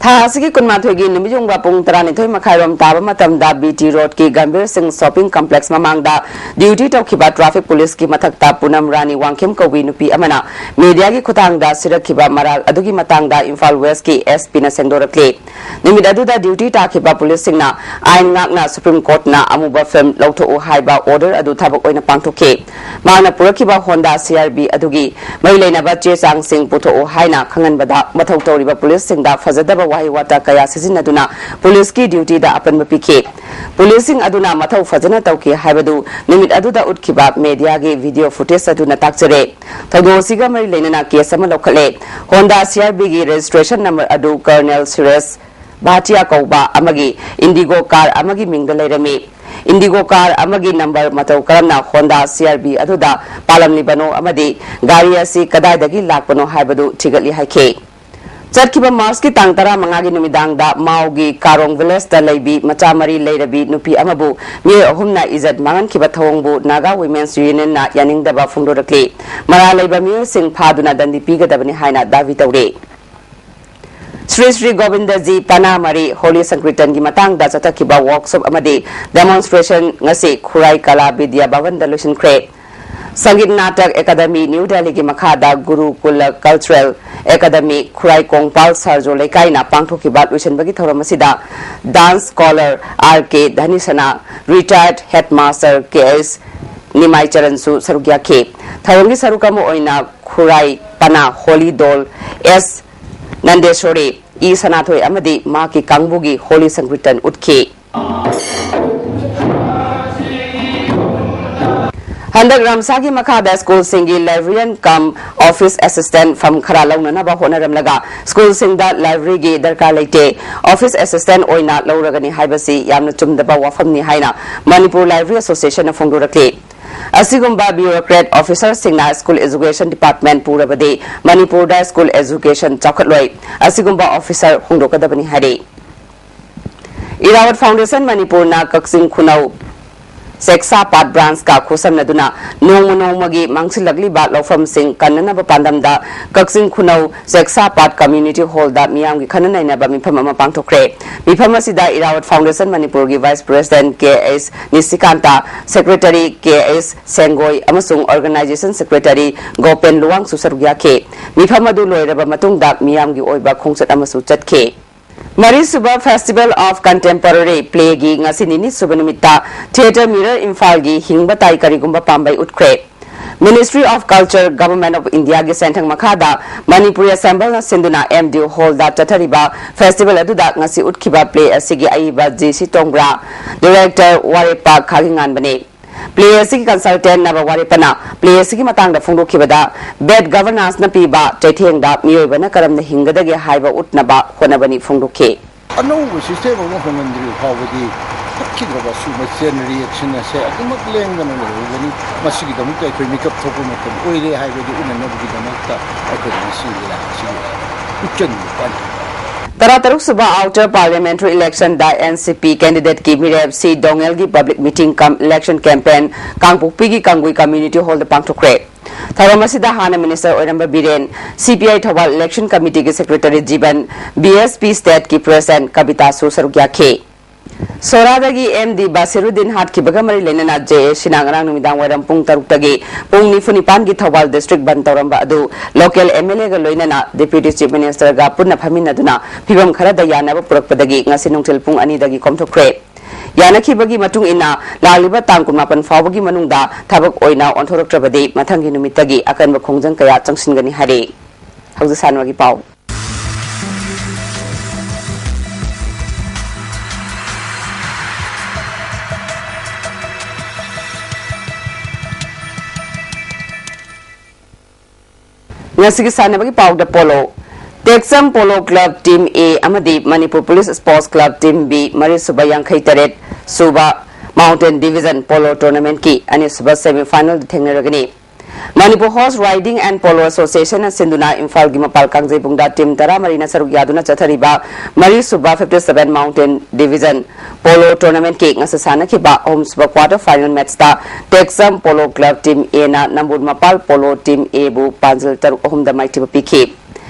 ꯊꯥ ꯑꯁꯤꯒꯤ ꯀꯨꯟꯃꯥꯊꯣꯏꯒꯤ ꯅꯨꯃꯤꯠꯌꯨꯡꯕ ꯄꯨꯡ ꯇꯔꯥꯅꯤꯊꯣꯏ ꯃꯈꯥꯏꯔꯣꯝ ꯇꯥꯕ ꯃꯇꯝꯗ B T Roadꯀꯤ ꯒꯝꯚꯤꯔ ꯁꯤꯡ shopping complex ꯃꯃꯥꯡꯗ duty ꯇꯧꯈꯤꯕ traffic policeꯀꯤ ꯃꯊꯛꯇ ꯄꯨꯅꯝ ꯔꯥꯅꯤ ꯋꯥꯡꯈꯦꯝ ꯀꯧꯕꯤ ꯅꯨꯄꯤ ꯑꯃꯅ mediaꯒꯤ ꯈꯨꯠꯊꯥꯡꯗ ꯁꯤꯔꯛꯈꯤꯕ ꯃꯔꯥꯜ ꯑꯗꯨꯒꯤ ꯃꯇꯥꯡꯗ ꯏꯝꯐꯥꯜ Westꯀꯤ S Pꯅ ꯁꯦꯡꯗꯣꯔꯛꯂꯤ꯫ ꯅꯨꯃꯤꯠ ꯑꯗꯨꯗ duty ꯇꯥꯈꯤꯕ policeꯁꯤꯡꯅ ꯑꯥꯏꯟ ꯉꯥꯛꯅ Supreme Courtꯅ ꯑꯃꯨꯕ film ꯂꯧꯊꯣꯛꯎ ꯍꯥꯏꯕ order ꯑꯗꯨ ꯊꯕꯛ ꯑꯣꯏꯅ ꯄꯥꯡꯊꯣꯛꯈꯤ꯫ ꯃꯍꯥꯛꯅ ꯄꯨꯔꯛꯈꯤꯕ Honda C R V ꯑꯗꯨꯒꯤ ꯃꯔꯤ ꯂꯩꯅꯕ ꯆꯦ ꯆꯥꯡꯁꯤꯡ ꯄꯨꯊꯣꯛꯎ ꯍꯥꯏꯅ ꯈꯪꯍꯟꯕꯗ, ꯃꯊꯧ ꯇꯧꯔꯤꯕ policeꯁꯤꯡꯗ ꯐꯖꯗꯕ ꯋꯥꯍꯩ ꯋꯥꯇꯥ ꯀꯌꯥ ꯁꯤꯖꯤꯟꯅꯗꯨꯅ policeꯀꯤ dutyꯗ ꯑꯄꯟꯕ ꯄꯤꯈꯤ꯫ Policeꯁꯤꯡ ꯑꯗꯨꯅ ꯃꯊꯧ ꯐꯖꯅ ꯇꯧꯈꯤ ꯍꯥꯏꯕꯗꯨ ꯅꯨꯃꯤꯠ ꯑꯗꯨꯗ ꯎꯠꯈꯤꯕ mediaꯒꯤ video footage ꯑꯗꯨꯅ ꯇꯥꯛꯆꯔꯦ꯫ ꯊꯧꯗꯣꯛ ꯑꯁꯤꯒ ꯃꯔꯤ ꯂꯩꯅꯅ case ꯑꯃ ꯂꯧꯈꯠꯂꯦ꯫ Honda C R Vꯒꯤ registration number ꯑꯗꯨ Colonel ꯁꯨꯔꯦꯁ ꯚꯥꯇꯤꯌꯥ ꯀꯧꯕ ꯑꯃꯒꯤ Indigo car ꯑꯃꯒꯤ ꯃꯤꯡꯗ ꯂꯩꯔꯝꯃꯤ꯫ Indigo car ꯑꯃꯒꯤ number ꯃꯇꯧ ꯀꯔꯝꯅ Honda C R V ꯑꯗꯨꯗ ꯄꯥꯜꯂꯝꯂꯤꯕꯅꯣ ꯑꯃꯗꯤ ꯒꯥꯔꯤ ꯑꯁꯤ ꯀꯗꯥꯏꯗꯒꯤ ꯂꯥꯛꯄꯅꯣ ꯍꯥꯏꯕꯗꯨ ꯊꯤꯒꯠꯂꯤ ꯍꯥꯏꯈꯤ꯫ ꯆꯠꯈꯤꯕ Marchꯀꯤ ꯇꯥꯡ ꯇꯔꯥꯃꯉꯥꯒꯤ ꯅꯨꯃꯤꯗꯥꯡꯗ ꯃꯥꯎꯒꯤ ꯀꯥꯔꯣꯡ villageꯇ ꯂꯩꯕꯤ ꯃꯆꯥ ꯃꯔꯤ ꯂꯩꯔꯕꯤ ꯅꯨꯄꯤ ꯑꯃꯕꯨ ꯃꯤꯑꯣꯏ ꯑꯍꯨꯝꯅ ꯏꯖꯠ ꯃꯥꯡꯍꯟꯈꯤꯕ ꯊꯧꯑꯣꯡꯕꯨ Naga Women's Unionꯅ ꯌꯥꯅꯤꯡꯗꯕ ꯐꯣꯡꯗꯣꯔꯛꯂꯤ꯫ ꯃꯔꯥꯜ ꯂꯩꯕ ꯃꯤꯑꯣꯏꯁꯤꯡ ꯐꯥꯗꯨꯅ ꯗꯟꯗꯤ ꯄꯤꯒꯗꯕꯅꯤ ꯍꯥꯏꯅ ꯗꯥꯕꯤ ꯇꯧꯔꯤ꯫ ꯁ꯭ꯔꯤ ꯁ꯭ꯔꯤ ꯒꯣꯕꯤꯟꯗꯖꯤ ꯄꯅꯥꯃꯔꯤ ꯍꯣꯂꯤ ꯁꯪꯀ꯭ꯔꯤꯇꯟꯒꯤ ꯃꯇꯥꯡꯗ ꯆꯠꯊꯈꯤꯕ workshop ꯑꯃꯗꯤ demonstration ꯉꯁꯤ ꯈꯨꯔꯥꯏ ꯀꯂꯥ ꯕꯤꯗ꯭ꯌꯥ ꯚꯕꯟꯗ ꯂꯣꯏꯁꯤꯟꯈ꯭ꯔꯦ꯫ ꯁꯪꯒꯤꯠ ꯅꯥꯇꯛ ꯑꯦꯀꯥꯗꯃꯤ ꯅ꯭ꯌꯨ ꯗꯦꯜꯂꯤꯒꯤ ꯃꯈꯥꯗ ꯒꯨꯔꯨꯀꯨꯂ ꯀꯜꯆꯔꯦꯜ ꯑꯦꯀꯥꯗꯃꯤ ꯈꯨꯔꯥꯏ ꯀꯣꯡꯄꯥꯜ ꯁꯥꯔꯖꯣ ꯂꯩꯀꯥꯏꯅ ꯄꯥꯡꯊꯣꯛꯈꯤꯕ ꯂꯣꯏꯁꯤꯟꯕꯒꯤ ꯊꯧꯔꯝ ꯑꯁꯤꯗ dance scholar R K ꯙꯅꯤꯁꯅꯥ, retired headmaster K S ꯅꯤꯃꯥꯏꯆꯔꯟꯁꯨ ꯁꯔꯨꯛ ꯌꯥꯈꯤ꯫ ꯊꯧꯔꯝꯒꯤ ꯁꯔꯨꯛ ꯑꯃ ꯑꯣꯏꯅ ꯈꯨꯔꯥꯏ ꯄꯅꯥ ꯍꯣꯂꯤ ꯗꯣꯜ S ꯅꯟꯗꯦꯁꯣꯔꯤ, ꯏ ꯁꯅꯥꯊꯣꯏ ꯑꯃꯗꯤ ꯃꯍꯥꯛꯀꯤ ꯀꯥꯡꯕꯨꯒꯤ ꯍꯣꯂꯤ ꯁꯪꯀ꯭ꯔꯤꯇꯟ ꯎꯠꯈꯤ꯫ ꯍꯟꯗꯛ ꯔꯝꯁꯥꯒꯤ ꯃꯈꯥꯗ ꯁ꯭ꯀꯨꯜꯁꯤꯡꯒꯤ librarian cum office assistant ꯐꯝ ꯈꯔ ꯂꯧꯅꯅꯕ ꯍꯣꯠꯅꯔꯝꯂꯒ ꯁ꯭ꯀꯨꯜꯁꯤꯡꯗ libraryꯒꯤ ꯗꯔꯀꯥꯔ ꯂꯩꯇꯦ, office assistant ꯑꯣꯏꯅ ꯂꯧꯔꯒꯅꯤ ꯍꯥꯏꯕꯁꯤ ꯌꯥꯝꯅ ꯆꯨꯝꯗꯕ ꯋꯥꯐꯝꯅꯤ ꯍꯥꯏꯅ Manipur Library Associationꯅ ꯐꯣꯡꯗꯣꯔꯛꯂꯤ꯫ ꯑꯁꯤꯒꯨꯝꯕ bureaucrat officerꯁꯤꯡꯅ school education department ꯄꯨꯔꯕꯗꯤ ꯃꯅꯤꯄꯨꯔꯗ school education ꯆꯥꯎꯈꯠꯂꯣꯏ꯫ ꯑꯁꯤꯒꯨꯝꯕ officer ꯍꯣꯡꯗꯣꯛꯀꯗꯕꯅꯤ ꯍꯥꯏꯔꯤ꯫ ꯏꯔꯥꯋꯠ Foundation ꯃꯅꯤꯄꯨꯔꯅ ꯀꯛꯆꯤꯡ ꯈꯨꯅꯧ ꯆꯦꯛꯁꯥ ꯄꯥꯠ branchꯀ ꯈꯨꯠꯁꯝꯅꯗꯨꯅ ꯅꯣꯡꯃ ꯅꯣꯡꯃꯒꯤ ꯃꯥꯡꯁꯤꯜꯂꯛꯂꯤꯕ ꯂꯧꯐꯝꯁꯤꯡ ꯀꯟꯅꯅꯕ ꯄꯥꯟꯗꯝꯗ ꯀꯛꯆꯤꯡ ꯈꯨꯅꯧ ꯆꯦꯛꯁꯥ ꯄꯥꯠ community hallꯗ ꯃꯤꯌꯥꯝꯒꯤ ꯈꯟꯅ ꯅꯩꯅꯕ ꯃꯤꯐꯝ ꯑꯃ ꯄꯥꯡꯊꯣꯛꯈ꯭ꯔꯦ꯫ ꯃꯤꯐꯝ ꯑꯁꯤꯗ ꯏꯔꯥꯋꯠ Foundation ꯃꯅꯤꯄꯨꯔꯒꯤ vice president ꯀꯦ ꯑꯦꯁ ꯅꯤꯁꯤꯀꯥꯟꯇ, secretary ꯀꯦ ꯑꯦꯁ ꯁꯦꯡꯒꯣꯏ ꯑꯃꯁꯨꯡ organization secretary ꯒꯣꯄꯦꯟ ꯂꯨꯋꯥꯡꯁꯨ ꯁꯔꯨꯛ ꯌꯥꯈꯤ꯫ ꯃꯤꯐꯝ ꯑꯗꯨ ꯂꯣꯏꯔꯕ ꯃꯇꯨꯡꯗ ꯃꯤꯌꯥꯝꯒꯤ ꯑꯣꯏꯕ ꯈꯣꯡꯆꯠ ꯑꯃꯁꯨ ꯆꯠꯈꯤ꯫ ꯃꯔꯤꯁꯨꯕ Festival of Contemporary Playꯒꯤ ꯉꯁꯤ ꯅꯤꯅꯤ ꯁꯨꯕ ꯅꯨꯃꯤꯠꯇ Theatre Mirror ꯏꯝꯐꯥꯜꯒꯤ ꯍꯤꯡꯕ ꯇꯥꯏ ꯀꯔꯤꯒꯨꯝꯕ ꯄꯥꯝꯕꯩ ꯎꯠꯈ꯭ꯔꯦ꯫ Ministry of Culture, Government of Indiaꯒꯤ ꯁꯦꯟꯊꯪ ꯃꯈꯥꯗ ꯃꯅꯤꯄꯨꯔꯤ Assembleꯅ ꯁꯤꯟꯗꯨꯅ M D U hallꯗ ꯆꯠꯊꯔꯤꯕ festival ꯑꯗꯨꯗ ꯉꯁꯤ ꯎꯠꯈꯤꯕ play ꯑꯁꯤꯒꯤ ꯑꯏꯕ ꯖꯤ ꯁꯤ ꯇꯣꯡꯕ꯭ꯔꯥ, director ꯋꯥꯔꯦꯞꯄ ꯈꯥꯒꯤꯉꯥꯟꯕꯅꯤ꯫ Play ꯑꯁꯤꯒꯤ consultant ꯅꯕ ꯋꯥꯔꯦꯞꯄꯅ play ꯑꯁꯤꯒꯤ ꯃꯇꯥꯡꯗ ꯐꯣꯡꯗꯣꯛꯈꯤꯕꯗ, bad governanceꯅ ꯄꯤꯕ ꯆꯩꯊꯦꯡꯗ ꯃꯤꯑꯣꯏꯕꯅ ꯀꯔꯝꯅ ꯍꯤꯡꯒꯗꯒꯦ ꯍꯥꯏꯕ ꯎꯠꯅꯕ ꯍꯣꯠꯅꯕꯅꯤ ꯐꯣꯡꯗꯣꯛꯈꯤ꯫ ꯑꯅꯧꯕ system ꯑꯃ ꯍꯣꯡꯍꯟꯗ꯭ꯔꯤꯕ ꯐꯥꯎꯕꯗꯤ ꯇꯠꯈꯤꯗ꯭ꯔꯕ ꯑꯁꯤꯒꯨꯝꯕ chain reaction ꯑꯁꯦ ꯑꯗꯨꯃꯛ ꯂꯦꯡꯗꯅ ꯂꯩꯔꯒꯅꯤ꯫ ꯃꯁꯤꯒꯤꯗꯃꯛꯇ ꯑꯩꯈꯣꯏ ꯃꯤꯀꯞ ꯊꯣꯛꯄ ꯃꯇꯝ ꯑꯣꯏꯔꯦ ꯍꯥꯏꯕꯗꯨ ꯎꯠꯅꯅꯕꯒꯤꯗꯃꯛꯇ ꯑꯩꯈꯣꯏꯅ ꯉꯁꯤ ꯂꯤꯂꯥ ꯑꯁꯤꯕꯨ ꯎꯠꯆꯅꯤꯡꯕ ꯄꯥꯟꯗꯝ꯫ ꯇꯔꯥꯇꯔꯨꯛ ꯁꯨꯕ Outer Parliamentary Electionꯗ N C P candidateꯀꯤ ꯃꯤꯔꯦꯞ ꯁꯤ ꯗꯣꯉꯦꯜꯒꯤ public meeting cum election campaign ꯀꯥꯡꯄꯣꯛꯄꯤꯒꯤ ꯀꯪꯒꯨꯏ Community Hallꯗ ꯄꯥꯡꯊꯣꯛꯈ꯭ꯔꯦ꯫ ꯊꯧꯔꯝ ꯑꯁꯤꯗ ꯍꯥꯟꯅ minister ꯑꯣꯏꯔꯝꯕ Biren, C P I Thoubal election committeeꯒꯤ secretary Jiban, B S P stateꯀꯤ president ꯀꯕꯤꯇꯥꯁꯨ ꯁꯔꯨꯛ ꯌꯥꯈꯤ꯫ ꯁꯣꯔꯥꯗꯒꯤ M D ꯕꯥꯁꯤꯔꯨꯗꯤꯟ ꯍꯥꯠꯈꯤꯕꯒ ꯃꯔꯤ ꯂꯩꯅꯅ J A Cꯅ ꯉꯔꯥꯡ ꯅꯨꯃꯤꯗꯥꯡ ꯋꯥꯏꯔꯝ ꯄꯨꯡ ꯇꯔꯨꯛꯇꯒꯤ ꯄꯨꯡ ꯅꯤꯐꯨ ꯅꯤꯄꯥꯟꯒꯤ ꯊꯧꯕꯥꯜ district ꯕꯟꯗ ꯇꯧꯔꯝꯕ ꯑꯗꯨ local M L Aꯒ ꯂꯣꯏꯅꯅ Deputy Chief Ministerꯒ ꯄꯨꯟꯅ ꯐꯝꯃꯤꯟꯅꯗꯨꯅ ꯐꯤꯚꯝ ꯈꯔꯗ ꯌꯥꯅꯕ ꯄꯨꯔꯛꯄꯗꯒꯤ ꯉꯁꯤ ꯅꯨꯡꯊꯤꯜ ꯄꯨꯡ ꯑꯅꯤꯗꯒꯤ ꯀꯣꯝꯊꯣꯛꯈ꯭ꯔꯦ꯫ ꯌꯥꯅꯈꯤꯕꯒꯤ ꯃꯇꯨꯡ ꯏꯟꯅ ꯂꯥꯛꯂꯤꯕ ꯇꯥꯡ ꯀꯨꯟꯃꯥꯄꯟ ꯐꯥꯎꯕꯒꯤ ꯃꯅꯨꯡꯗ ꯊꯕꯛ ꯑꯣꯏꯅ ꯑꯣꯟꯊꯣꯔꯛꯇ꯭ꯔꯕꯗꯤ ꯃꯊꯪꯒꯤ ꯅꯨꯃꯤꯠꯇꯒꯤ ꯑꯀꯟꯕ ꯈꯣꯡꯖꯪ ꯀꯌꯥ ꯆꯪꯁꯤꯟꯒꯅꯤ ꯍꯥꯏꯔꯤ꯫ ꯍꯧꯖꯤꯛ ꯁꯥꯟꯅꯕꯒꯤ ꯄꯥꯎ꯫ ꯉꯁꯤꯒꯤ ꯁꯥꯟꯅꯕꯒꯤ ꯄꯥꯎꯗ polo. ꯇꯦꯛꯆꯝ Polo Club Team A ꯑꯃꯗꯤ Manipur Police Sports Club Team B ꯃꯔꯤꯁꯨꯕ ꯌꯥꯡꯈꯩ ꯇꯔꯦꯠ ꯁꯨꯕ Mountain Division Polo Tournamentꯀꯤ ꯑꯅꯤꯁꯨꯕ semifinalꯗ ꯊꯦꯡꯅꯔꯒꯅꯤ꯫ Manipur Horse Riding and Polo Associationꯅ ꯁꯤꯟꯗꯨꯅ ꯏꯝꯐꯥꯜꯒꯤ ꯃꯄꯥꯜ ꯀꯥꯡꯖꯩꯕꯨꯡꯗ team ꯇꯔꯥꯃꯔꯤꯅ ꯁꯔꯨꯛ ꯌꯥꯗꯨꯅ ꯆꯠꯊꯔꯤꯕ ꯃꯔꯤꯁꯨꯕ fifty seven Mountain Division Polo Tournamentꯀꯤ ꯉꯁꯤ ꯁꯥꯟꯅꯈꯤꯕ ꯑꯍꯨꯝꯁꯨꯕ quarter final matchꯇ Tekcham Polo Club Team Aꯅ ꯅꯝꯕꯨꯜ ꯃꯄꯥꯜ Polo Team Aꯕꯨ ꯄꯥꯟꯖꯤꯜ ꯇꯔꯨꯛ ꯑꯍꯨꯝꯗ ꯃꯥꯏꯊꯤꯕ ꯄꯤꯈꯤ꯫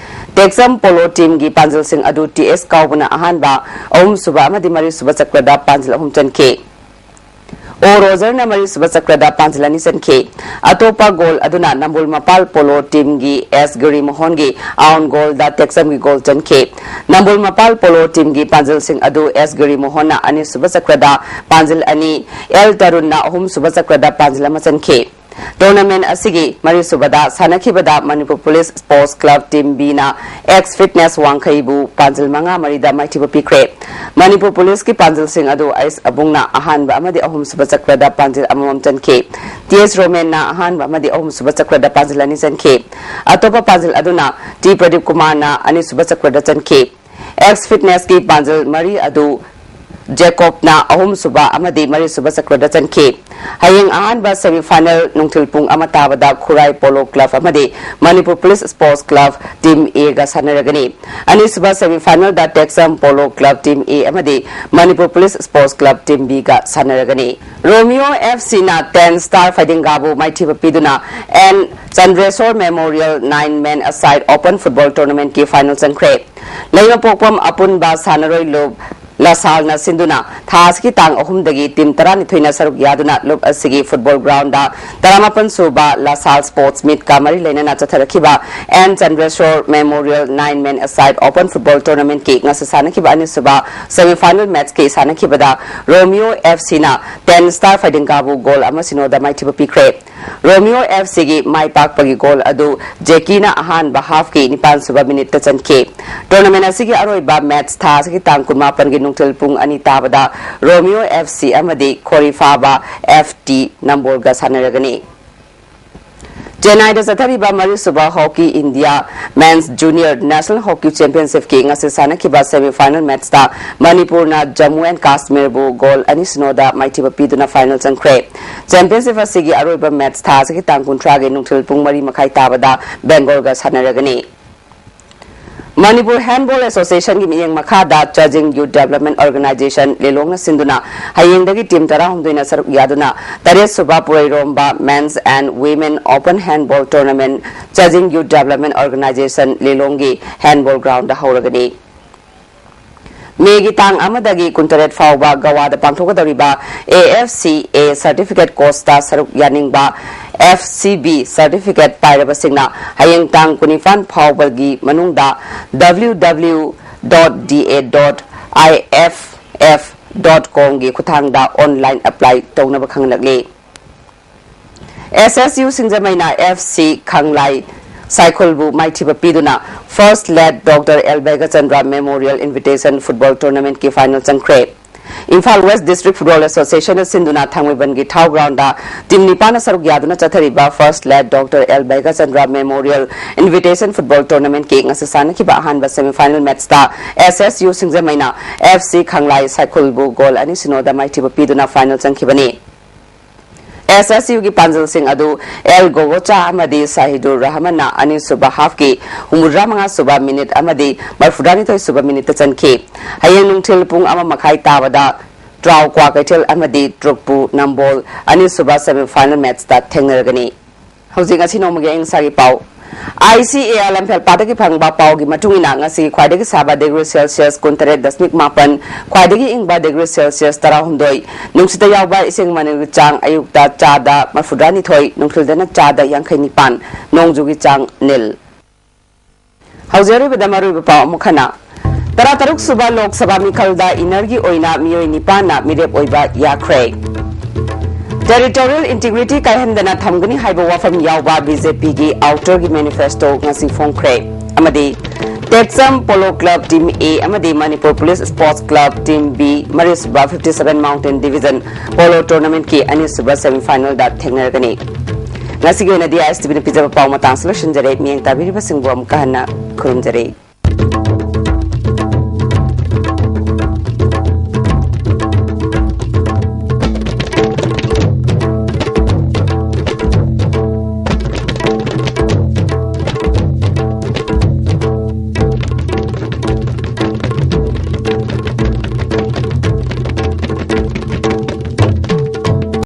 Tekcham Polo Teamꯒꯤ ꯄꯥꯟꯖꯤꯜꯁꯤꯡ ꯑꯗꯨ ꯇꯤ ꯑꯦꯁ ꯀꯥꯎꯕꯅ ꯑꯍꯥꯟꯕ, ꯑꯍꯨꯝꯁꯨꯕ ꯑꯃꯗꯤ ꯃꯔꯤꯁꯨꯕ ꯆꯀ꯭ꯔꯗ ꯄꯥꯟꯖꯤꯜ ꯑꯍꯨꯝ ꯆꯟꯈꯤ꯫ ꯑꯣ ꯔꯣꯖꯔꯅ ꯃꯔꯤꯁꯨꯕ ꯆꯀ꯭ꯔꯗ ꯄꯥꯟꯖꯤꯜ ꯑꯅꯤ ꯆꯟꯈꯤ꯫ ꯑꯇꯣꯞꯄ goal ꯑꯗꯨꯅ ꯅꯝꯕꯨꯜ ꯃꯄꯥꯜ Polo Teamꯒꯤ ꯑꯦꯁ ꯒꯤꯔꯤꯃꯣꯍꯟꯒꯤ own goalꯗ Tekchamꯒꯤ goal ꯆꯟꯈꯤ꯫ ꯅꯝꯕꯨꯜ ꯃꯄꯥꯜ Polo Teamꯒꯤ ꯄꯥꯟꯖꯤꯜꯁꯤꯡ ꯑꯗꯨ ꯑꯦꯁ ꯒꯤꯔꯤꯃꯣꯍꯟꯅ ꯑꯅꯤꯁꯨꯕ ꯆꯀ꯭ꯔꯗ ꯄꯥꯟꯖꯤꯜ ꯑꯅꯤ, ꯑꯦꯜ ꯇꯔꯨꯟꯅ ꯑꯍꯨꯝꯁꯨꯕ ꯆꯀ꯭ꯔꯗ ꯄꯥꯟꯖꯤꯜ ꯑꯃ ꯆꯟꯈꯤ꯫ Tournament ꯑꯁꯤꯒꯤ ꯃꯔꯤꯁꯨꯕꯗ ꯁꯥꯟꯅꯈꯤꯕꯗ Manipur Police Sports Club Team Bꯅ X Fitness ꯋꯥꯡꯈꯩꯕꯨ ꯄꯥꯟꯖꯤꯜ ꯃꯉꯥ ꯃꯔꯤꯗ ꯃꯥꯏꯊꯤꯕ ꯄꯤꯈ꯭ꯔꯦ꯫ Manipur Policeꯀꯤ ꯄꯥꯟꯖꯤꯜꯁꯤꯡ ꯑꯗꯨ ꯑꯩꯁ ꯑꯕꯨꯡꯅ ꯑꯍꯥꯟꯕ ꯑꯃꯗꯤ ꯑꯍꯨꯝꯁꯨꯕ ꯆꯀ꯭ꯔꯗ ꯄꯥꯟꯖꯤꯜ ꯑꯃꯃꯝ ꯆꯟꯈꯤ꯫ ꯇꯤ ꯑꯦꯁ ꯔꯣꯃꯦꯟꯅ ꯑꯍꯥꯟꯕ ꯑꯃꯗꯤ ꯑꯍꯨꯝꯁꯨꯕ ꯆꯀ꯭ꯔꯗ ꯄꯥꯟꯖꯤꯜ ꯑꯅꯤ ꯆꯟꯈꯤ꯫ ꯑꯇꯣꯞꯄ ꯄꯥꯟꯖꯤꯜ ꯑꯗꯨꯅ ꯇꯤ ꯄ꯭ꯔꯗꯤꯞ ꯀꯨꯃꯥꯔꯅ ꯑꯅꯤꯁꯨꯕ ꯆꯀ꯭ꯔꯗ ꯆꯟꯈꯤ꯫ X Fitnessꯀꯤ ꯄꯥꯟꯖꯤꯜ ꯃꯔꯤ ꯑꯗꯨ ꯖꯦꯀꯣꯕꯅ ꯑꯍꯨꯝꯁꯨꯕ ꯑꯃꯗꯤ ꯃꯔꯤꯁꯨꯕ ꯆꯀ꯭ꯔꯗ ꯆꯟꯈꯤ꯫ ꯍꯌꯦꯡ ꯑꯍꯥꯟꯕ semifinal ꯅꯨꯡꯊꯤꯜ ꯄꯨꯡ ꯑꯃ ꯇꯥꯕꯗ ꯈꯨꯔꯥꯏ Polo Club ꯑꯃꯗꯤ Manipur Police Sports Club Team Aꯒ ꯁꯥꯟꯅꯔꯒꯅꯤ꯫ ꯑꯅꯤꯁꯨꯕ semifinalꯗ Tekcham Polo Club Team A ꯑꯃꯗꯤ Manipur Police Sports Club Team Bꯒ ꯁꯥꯟꯅꯔꯒꯅꯤ꯫ Romeo F Cꯅ Ten Star ꯐꯩꯗꯤꯡꯒꯥꯕꯨ ꯃꯥꯏꯊꯤꯕ ꯄꯤꯗꯨꯅ N Chandreshwar Memorial Nine Man Aside Open Football Tournamentꯀꯤ final ꯆꯪꯈ꯭ꯔꯦ꯫ ꯂꯩꯃꯄꯣꯛꯄꯝ ꯑꯄꯨꯟꯕ ꯁꯥꯟꯅꯔꯣꯏ ꯂꯨꯞ ꯂꯁꯥꯜꯅ ꯁꯤꯟꯗꯨꯅ ꯊꯥ ꯑꯁꯤꯒꯤ ꯇꯥꯡ ꯑꯍꯨꯝꯗꯒꯤ team ꯇꯔꯥꯅꯤꯊꯣꯏꯅ ꯁꯔꯨꯛ ꯌꯥꯗꯨꯅ ꯂꯨꯞ ꯑꯁꯤꯒꯤ football groundꯗ ꯇꯔꯥꯃꯥꯄꯟ ꯁꯨꯕ ꯂꯁꯥꯜ Sports Meetꯀ ꯃꯔꯤ ꯂꯩꯅꯅ ꯆꯠꯊꯔꯛꯈꯤꯕ N Chandreshwar Memorial Nine Man Aside Open Football Tournamentꯀꯤ ꯉꯁꯤ ꯁꯥꯟꯅꯈꯤꯕ ꯑꯅꯤꯁꯨꯕ semifinal matchꯀꯤ ꯁꯥꯟꯅꯈꯤꯕꯗ Romeo F Cꯅ Ten Star ꯐꯩꯗꯤꯡꯒꯥꯕꯨ goal ꯑꯃ ꯁꯤꯅꯣꯗ ꯃꯥꯏꯊꯤꯕ ꯄꯤꯈ꯭ꯔꯦ꯫ Romeo F Cꯒꯤ ꯃꯥꯏ ꯄꯥꯛꯄꯒꯤ goal ꯑꯗꯨ ꯖꯦꯀꯤꯅ ꯑꯍꯥꯟꯕ halfꯀꯤ ꯅꯤꯄꯥꯟ ꯁꯨꯕ minuteꯇ ꯆꯟꯈꯤ꯫ Tournament ꯑꯁꯤꯒꯤ ꯑꯔꯣꯏꯕ match ꯊꯥ ꯑꯁꯤꯒꯤ ꯇꯥꯡ ꯀꯨꯟꯃꯥꯄꯟꯒꯤ ꯅꯨꯡꯊꯤꯜ ꯄꯨꯡ ꯑꯅꯤ ꯇꯥꯕꯗ Romeo F C ꯑꯃꯗꯤ ꯈꯣꯔꯤꯐꯥꯕ F T ꯅꯝꯕꯣꯜꯒ ꯁꯥꯟꯅꯔꯒꯅꯤ꯫ ꯆꯦꯟꯅꯥꯏꯗ ꯆꯠꯊꯔꯤꯕ ꯃꯔꯤꯁꯨꯕ hockey India men's junior national hockey ꯆꯦꯝꯄꯤꯌꯟꯁꯤꯞꯀꯤ ꯉꯁꯤ ꯁꯥꯟꯅꯈꯤꯕ ꯁꯦꯃꯤꯐꯥꯏꯅꯦꯜ ꯃꯦꯠꯆꯇ ꯃꯅꯤꯄꯨꯔꯅ ꯖꯝꯃꯨ ꯑꯦꯟ ꯀꯥꯁꯃꯤꯔꯕꯨ ꯒꯣꯜ ꯑꯅꯤ ꯁꯤꯅꯣꯗ ꯃꯥꯏꯊꯤꯕ ꯄꯤꯗꯨꯅ ꯐꯥꯏꯅꯦꯜ ꯆꯪꯈ꯭ꯔꯦ꯫ ꯆꯦꯝꯄꯤꯌꯟꯁꯤꯞ ꯑꯁꯤꯒꯤ ꯑꯔꯣꯏꯕ ꯃꯦꯠꯆ ꯊꯥ ꯑꯁꯤꯒꯤ ꯇꯥꯡ ꯀꯨꯟꯊ꯭ꯔꯥꯒꯤ ꯅꯨꯡꯊꯤꯜ ꯄꯨꯡ ꯃꯔꯤ ꯃꯈꯥꯏ ꯇꯥꯕꯗ ꯕꯦꯡꯒꯣꯜꯒ ꯁꯥꯟꯅꯔꯒꯅꯤ꯫ ꯃꯅꯤꯄꯨꯔ ꯍꯦꯟꯕꯣꯜ ꯑꯦꯁꯣꯁꯤꯌꯦꯁꯟꯒꯤ ꯃꯤꯠꯌꯦꯡ ꯃꯈꯥꯗ ꯆꯥꯖꯤꯡ ꯌꯨꯠ ꯗꯦꯕꯂꯞꯃꯦꯟ ꯑꯣꯔꯒꯅꯥꯏꯖꯦꯁꯟ ꯂꯤꯂꯣꯡꯅ ꯁꯤꯟꯗꯨꯅ ꯍꯌꯦꯡꯗꯒꯤ ꯇꯤꯝ ꯇꯔꯥꯍꯨꯝꯗꯣꯏꯅ ꯁꯔꯨꯛ ꯌꯥꯗꯨꯅ ꯇꯔꯦꯠ ꯁꯨꯕ ꯄꯨꯔꯩꯔꯣꯝꯕ men's and women open handball tournament Chajing youth development organisation ꯂꯤꯂꯣꯡꯒꯤ ꯍꯦꯟꯕꯣꯜ ꯒ꯭ꯔꯥꯎꯟꯗ ꯍꯧꯔꯒꯅꯤ꯫ ꯃꯦꯒꯤ ꯇꯥꯡ ꯑꯃꯗꯒꯤ ꯀꯨꯟꯇꯔꯦꯠ ꯐꯥꯎꯕ ꯒꯋꯥꯗ ꯄꯥꯡꯊꯣꯛꯀꯗꯧꯔꯤꯕ AFCA certificate courseꯇ ꯁꯔꯨꯛ ꯌꯥꯅꯤꯡꯕ FCB certificate ꯄꯥꯏꯔꯕꯁꯤꯡꯅ ꯍꯌꯦꯡ ꯇꯥꯡ ꯀꯨꯟꯅꯤꯄꯥꯟ ꯐꯥꯎꯕꯒꯤ ꯃꯅꯨꯡꯗ www.da.iff.comꯒꯤ ꯈꯨꯠꯊꯥꯡꯗ online apply ꯇꯧꯅꯕ ꯈꯪꯍꯜꯂꯛꯂꯤ꯫ SSU ꯁꯤꯡꯖꯃꯩꯅ FC ꯈꯪꯂꯥꯏ ꯁꯥꯏꯈꯨꯜꯕꯨ ꯃꯥꯏꯊꯤꯕ ꯄꯤꯗꯨꯅ First Late Doctor L ꯕꯩꯒꯆꯟꯗ꯭ꯔ Memorial Invitation Football Tournamentꯀꯤ final ꯆꯪꯈ꯭ꯔꯦ꯫ ꯏꯝꯐꯥꯜ West District Football Associationꯅ ꯁꯤꯟꯗꯨꯅ ꯊꯥꯡꯃꯩꯕꯟꯒꯤ ꯊꯥꯎ ꯒ꯭ꯔꯥꯎꯟꯗ ꯇꯤꯝ ꯅꯤꯄꯥꯟꯅ ꯁꯔꯨꯛ ꯌꯥꯗꯨꯅ ꯆꯠꯊꯔꯤꯕ First Late Doctor L ꯕꯩꯒꯆꯟꯗ꯭ꯔ Memorial Invitation Football Tournamentꯀꯤ ꯉꯁꯤ ꯁꯥꯟꯅꯈꯤꯕ ꯑꯍꯥꯟꯕ semifinal matchꯇ SSU ꯁꯤꯡꯖꯃꯩꯅ FC ꯈꯪꯂꯥꯏ ꯁꯥꯏꯈꯨꯜꯕꯨ ꯒꯣꯜ ꯑꯅꯤ ꯁꯤꯅꯣꯗ ꯃꯥꯏꯊꯤꯕ ꯄꯤꯗꯨꯅ final ꯆꯪꯈꯤꯕꯅꯤ꯫ SSUꯒꯤ ꯄꯥꯟꯖꯜꯁꯤꯡ ꯑꯗꯨ ꯑꯦꯜ ꯒꯣꯒꯣꯆꯥ ꯑꯃꯗꯤ ꯁꯥꯍꯤꯗꯨꯔ ꯔꯍꯃꯟꯅ ꯑꯅꯤꯁꯨꯕ halfꯀꯤ ꯍꯨꯝꯐꯨꯇꯔꯥ ꯃꯉꯥ ꯁꯨꯕ minute ꯑꯃꯗꯤ ꯃꯔꯤꯐꯨꯇꯔꯥꯅꯤꯊꯣꯏ ꯁꯨꯕ minuteꯇ ꯆꯟꯈꯤ꯫ ꯍꯌꯦꯡ ꯅꯨꯡꯊꯤꯜ ꯄꯨꯡ ꯑꯃ ꯃꯈꯥꯏ ꯇꯥꯕꯗ ꯇ꯭ꯔꯥꯎ ꯀ꯭ꯋꯥꯀꯩꯊꯦꯜ ꯑꯃꯗꯤ ꯇ꯭ꯔꯨꯛꯄꯨ ꯅꯝꯕꯣꯜ ꯑꯅꯤꯁꯨꯕ semifinal matchꯇ ꯊꯦꯡꯅꯔꯒꯅꯤ꯫ ꯍꯧꯖꯤꯛ ꯉꯁꯤ ꯅꯣꯡꯃꯒꯤ ꯑꯏꯪ ꯑꯁꯥꯒꯤ ꯄꯥꯎ꯫ ICAR ꯂꯝꯐꯦꯜꯄꯥꯠꯇꯒꯤ ꯐꯪꯕ ꯄꯥꯎꯒꯤ ꯃꯇꯨꯡ ꯏꯟꯅ, ꯉꯁꯤꯒꯤ ꯈ꯭ꯋꯥꯏꯗꯒꯤ ꯁꯥꯕ degree Celsius ꯀꯨꯟꯇꯔꯦꯠ ꯗꯁꯃꯤꯛ ꯃꯥꯄꯟ, ꯈ꯭ꯋꯥꯏꯗꯒꯤ ꯏꯪꯕ degree Celsius ꯇꯔꯥꯍꯨꯝꯗꯣꯏ, ꯅꯨꯡꯁꯤꯠꯇ ꯌꯥꯎꯕ ꯏꯁꯤꯡ ꯃꯅꯤꯜꯒꯤ ꯆꯥꯡ ꯑꯌꯨꯛꯇ ꯆꯥꯗ ꯃꯔꯤꯐꯨꯇꯔꯥꯅꯤꯊꯣꯏ, ꯅꯨꯡꯊꯤꯜꯗꯅ ꯆꯥꯗ ꯌꯥꯡꯈꯩ ꯅꯤꯄꯥꯟ, ꯅꯣꯡꯖꯨꯒꯤ ꯆꯥꯡ ꯅꯤꯜ꯫ ꯍꯧꯖꯤꯛ ꯑꯔꯣꯏꯕꯗ ꯃꯔꯨꯑꯣꯏꯕ ꯄꯥꯎ ꯑꯃꯨꯛ ꯍꯟꯅ꯫ ꯇꯔꯥꯇꯔꯨꯛ ꯁꯨꯕ ꯂꯣꯛ ꯁꯚꯥ ꯃꯤꯈꯜꯗ innerꯒꯤ ꯑꯣꯏꯅ ꯃꯤꯑꯣꯏ ꯅꯤꯄꯥꯟꯅ ꯃꯤꯔꯦꯞ ꯑꯣꯏꯕ ꯌꯥꯈ꯭ꯔꯦ꯫ Territorial integrity ꯀꯥꯏꯍꯟꯗꯅ ꯊꯝꯒꯅꯤ ꯍꯥꯏꯕ ꯋꯥꯐꯝ ꯌꯥꯎꯕ BJPꯒꯤ outerꯒꯤ manifesto ꯉꯁꯤ ꯐꯣꯡꯈ꯭ꯔꯦ꯫ ꯑꯃꯗꯤ Tekcham Polo Club Team A ꯑꯃꯗꯤ Manipur Police Sports Club Team B ꯃꯔꯤꯁꯨꯕ fifty seven Mountain Division Polo Tournamentꯀꯤ ꯑꯅꯤꯁꯨꯕ semifinalꯗ ꯊꯦꯡꯅꯔꯒꯅꯤ꯫ ꯉꯁꯤꯒꯤ ꯑꯣꯏꯅꯗꯤ ꯑꯥꯏ ꯑꯦꯁ ꯇꯤ ꯚꯤꯅ ꯄꯤꯖꯕ ꯄꯥꯎ ꯃꯇꯥꯡꯁꯤ ꯂꯣꯏꯁꯤꯟꯖꯔꯦ꯫ ꯃꯤꯠꯌꯦꯡ ꯇꯥꯕꯤꯔꯤꯕꯁꯤꯡꯕꯨ ꯑꯃꯨꯛꯀ ꯍꯟꯅ ꯈꯨꯔꯨꯝꯖꯔꯤ꯫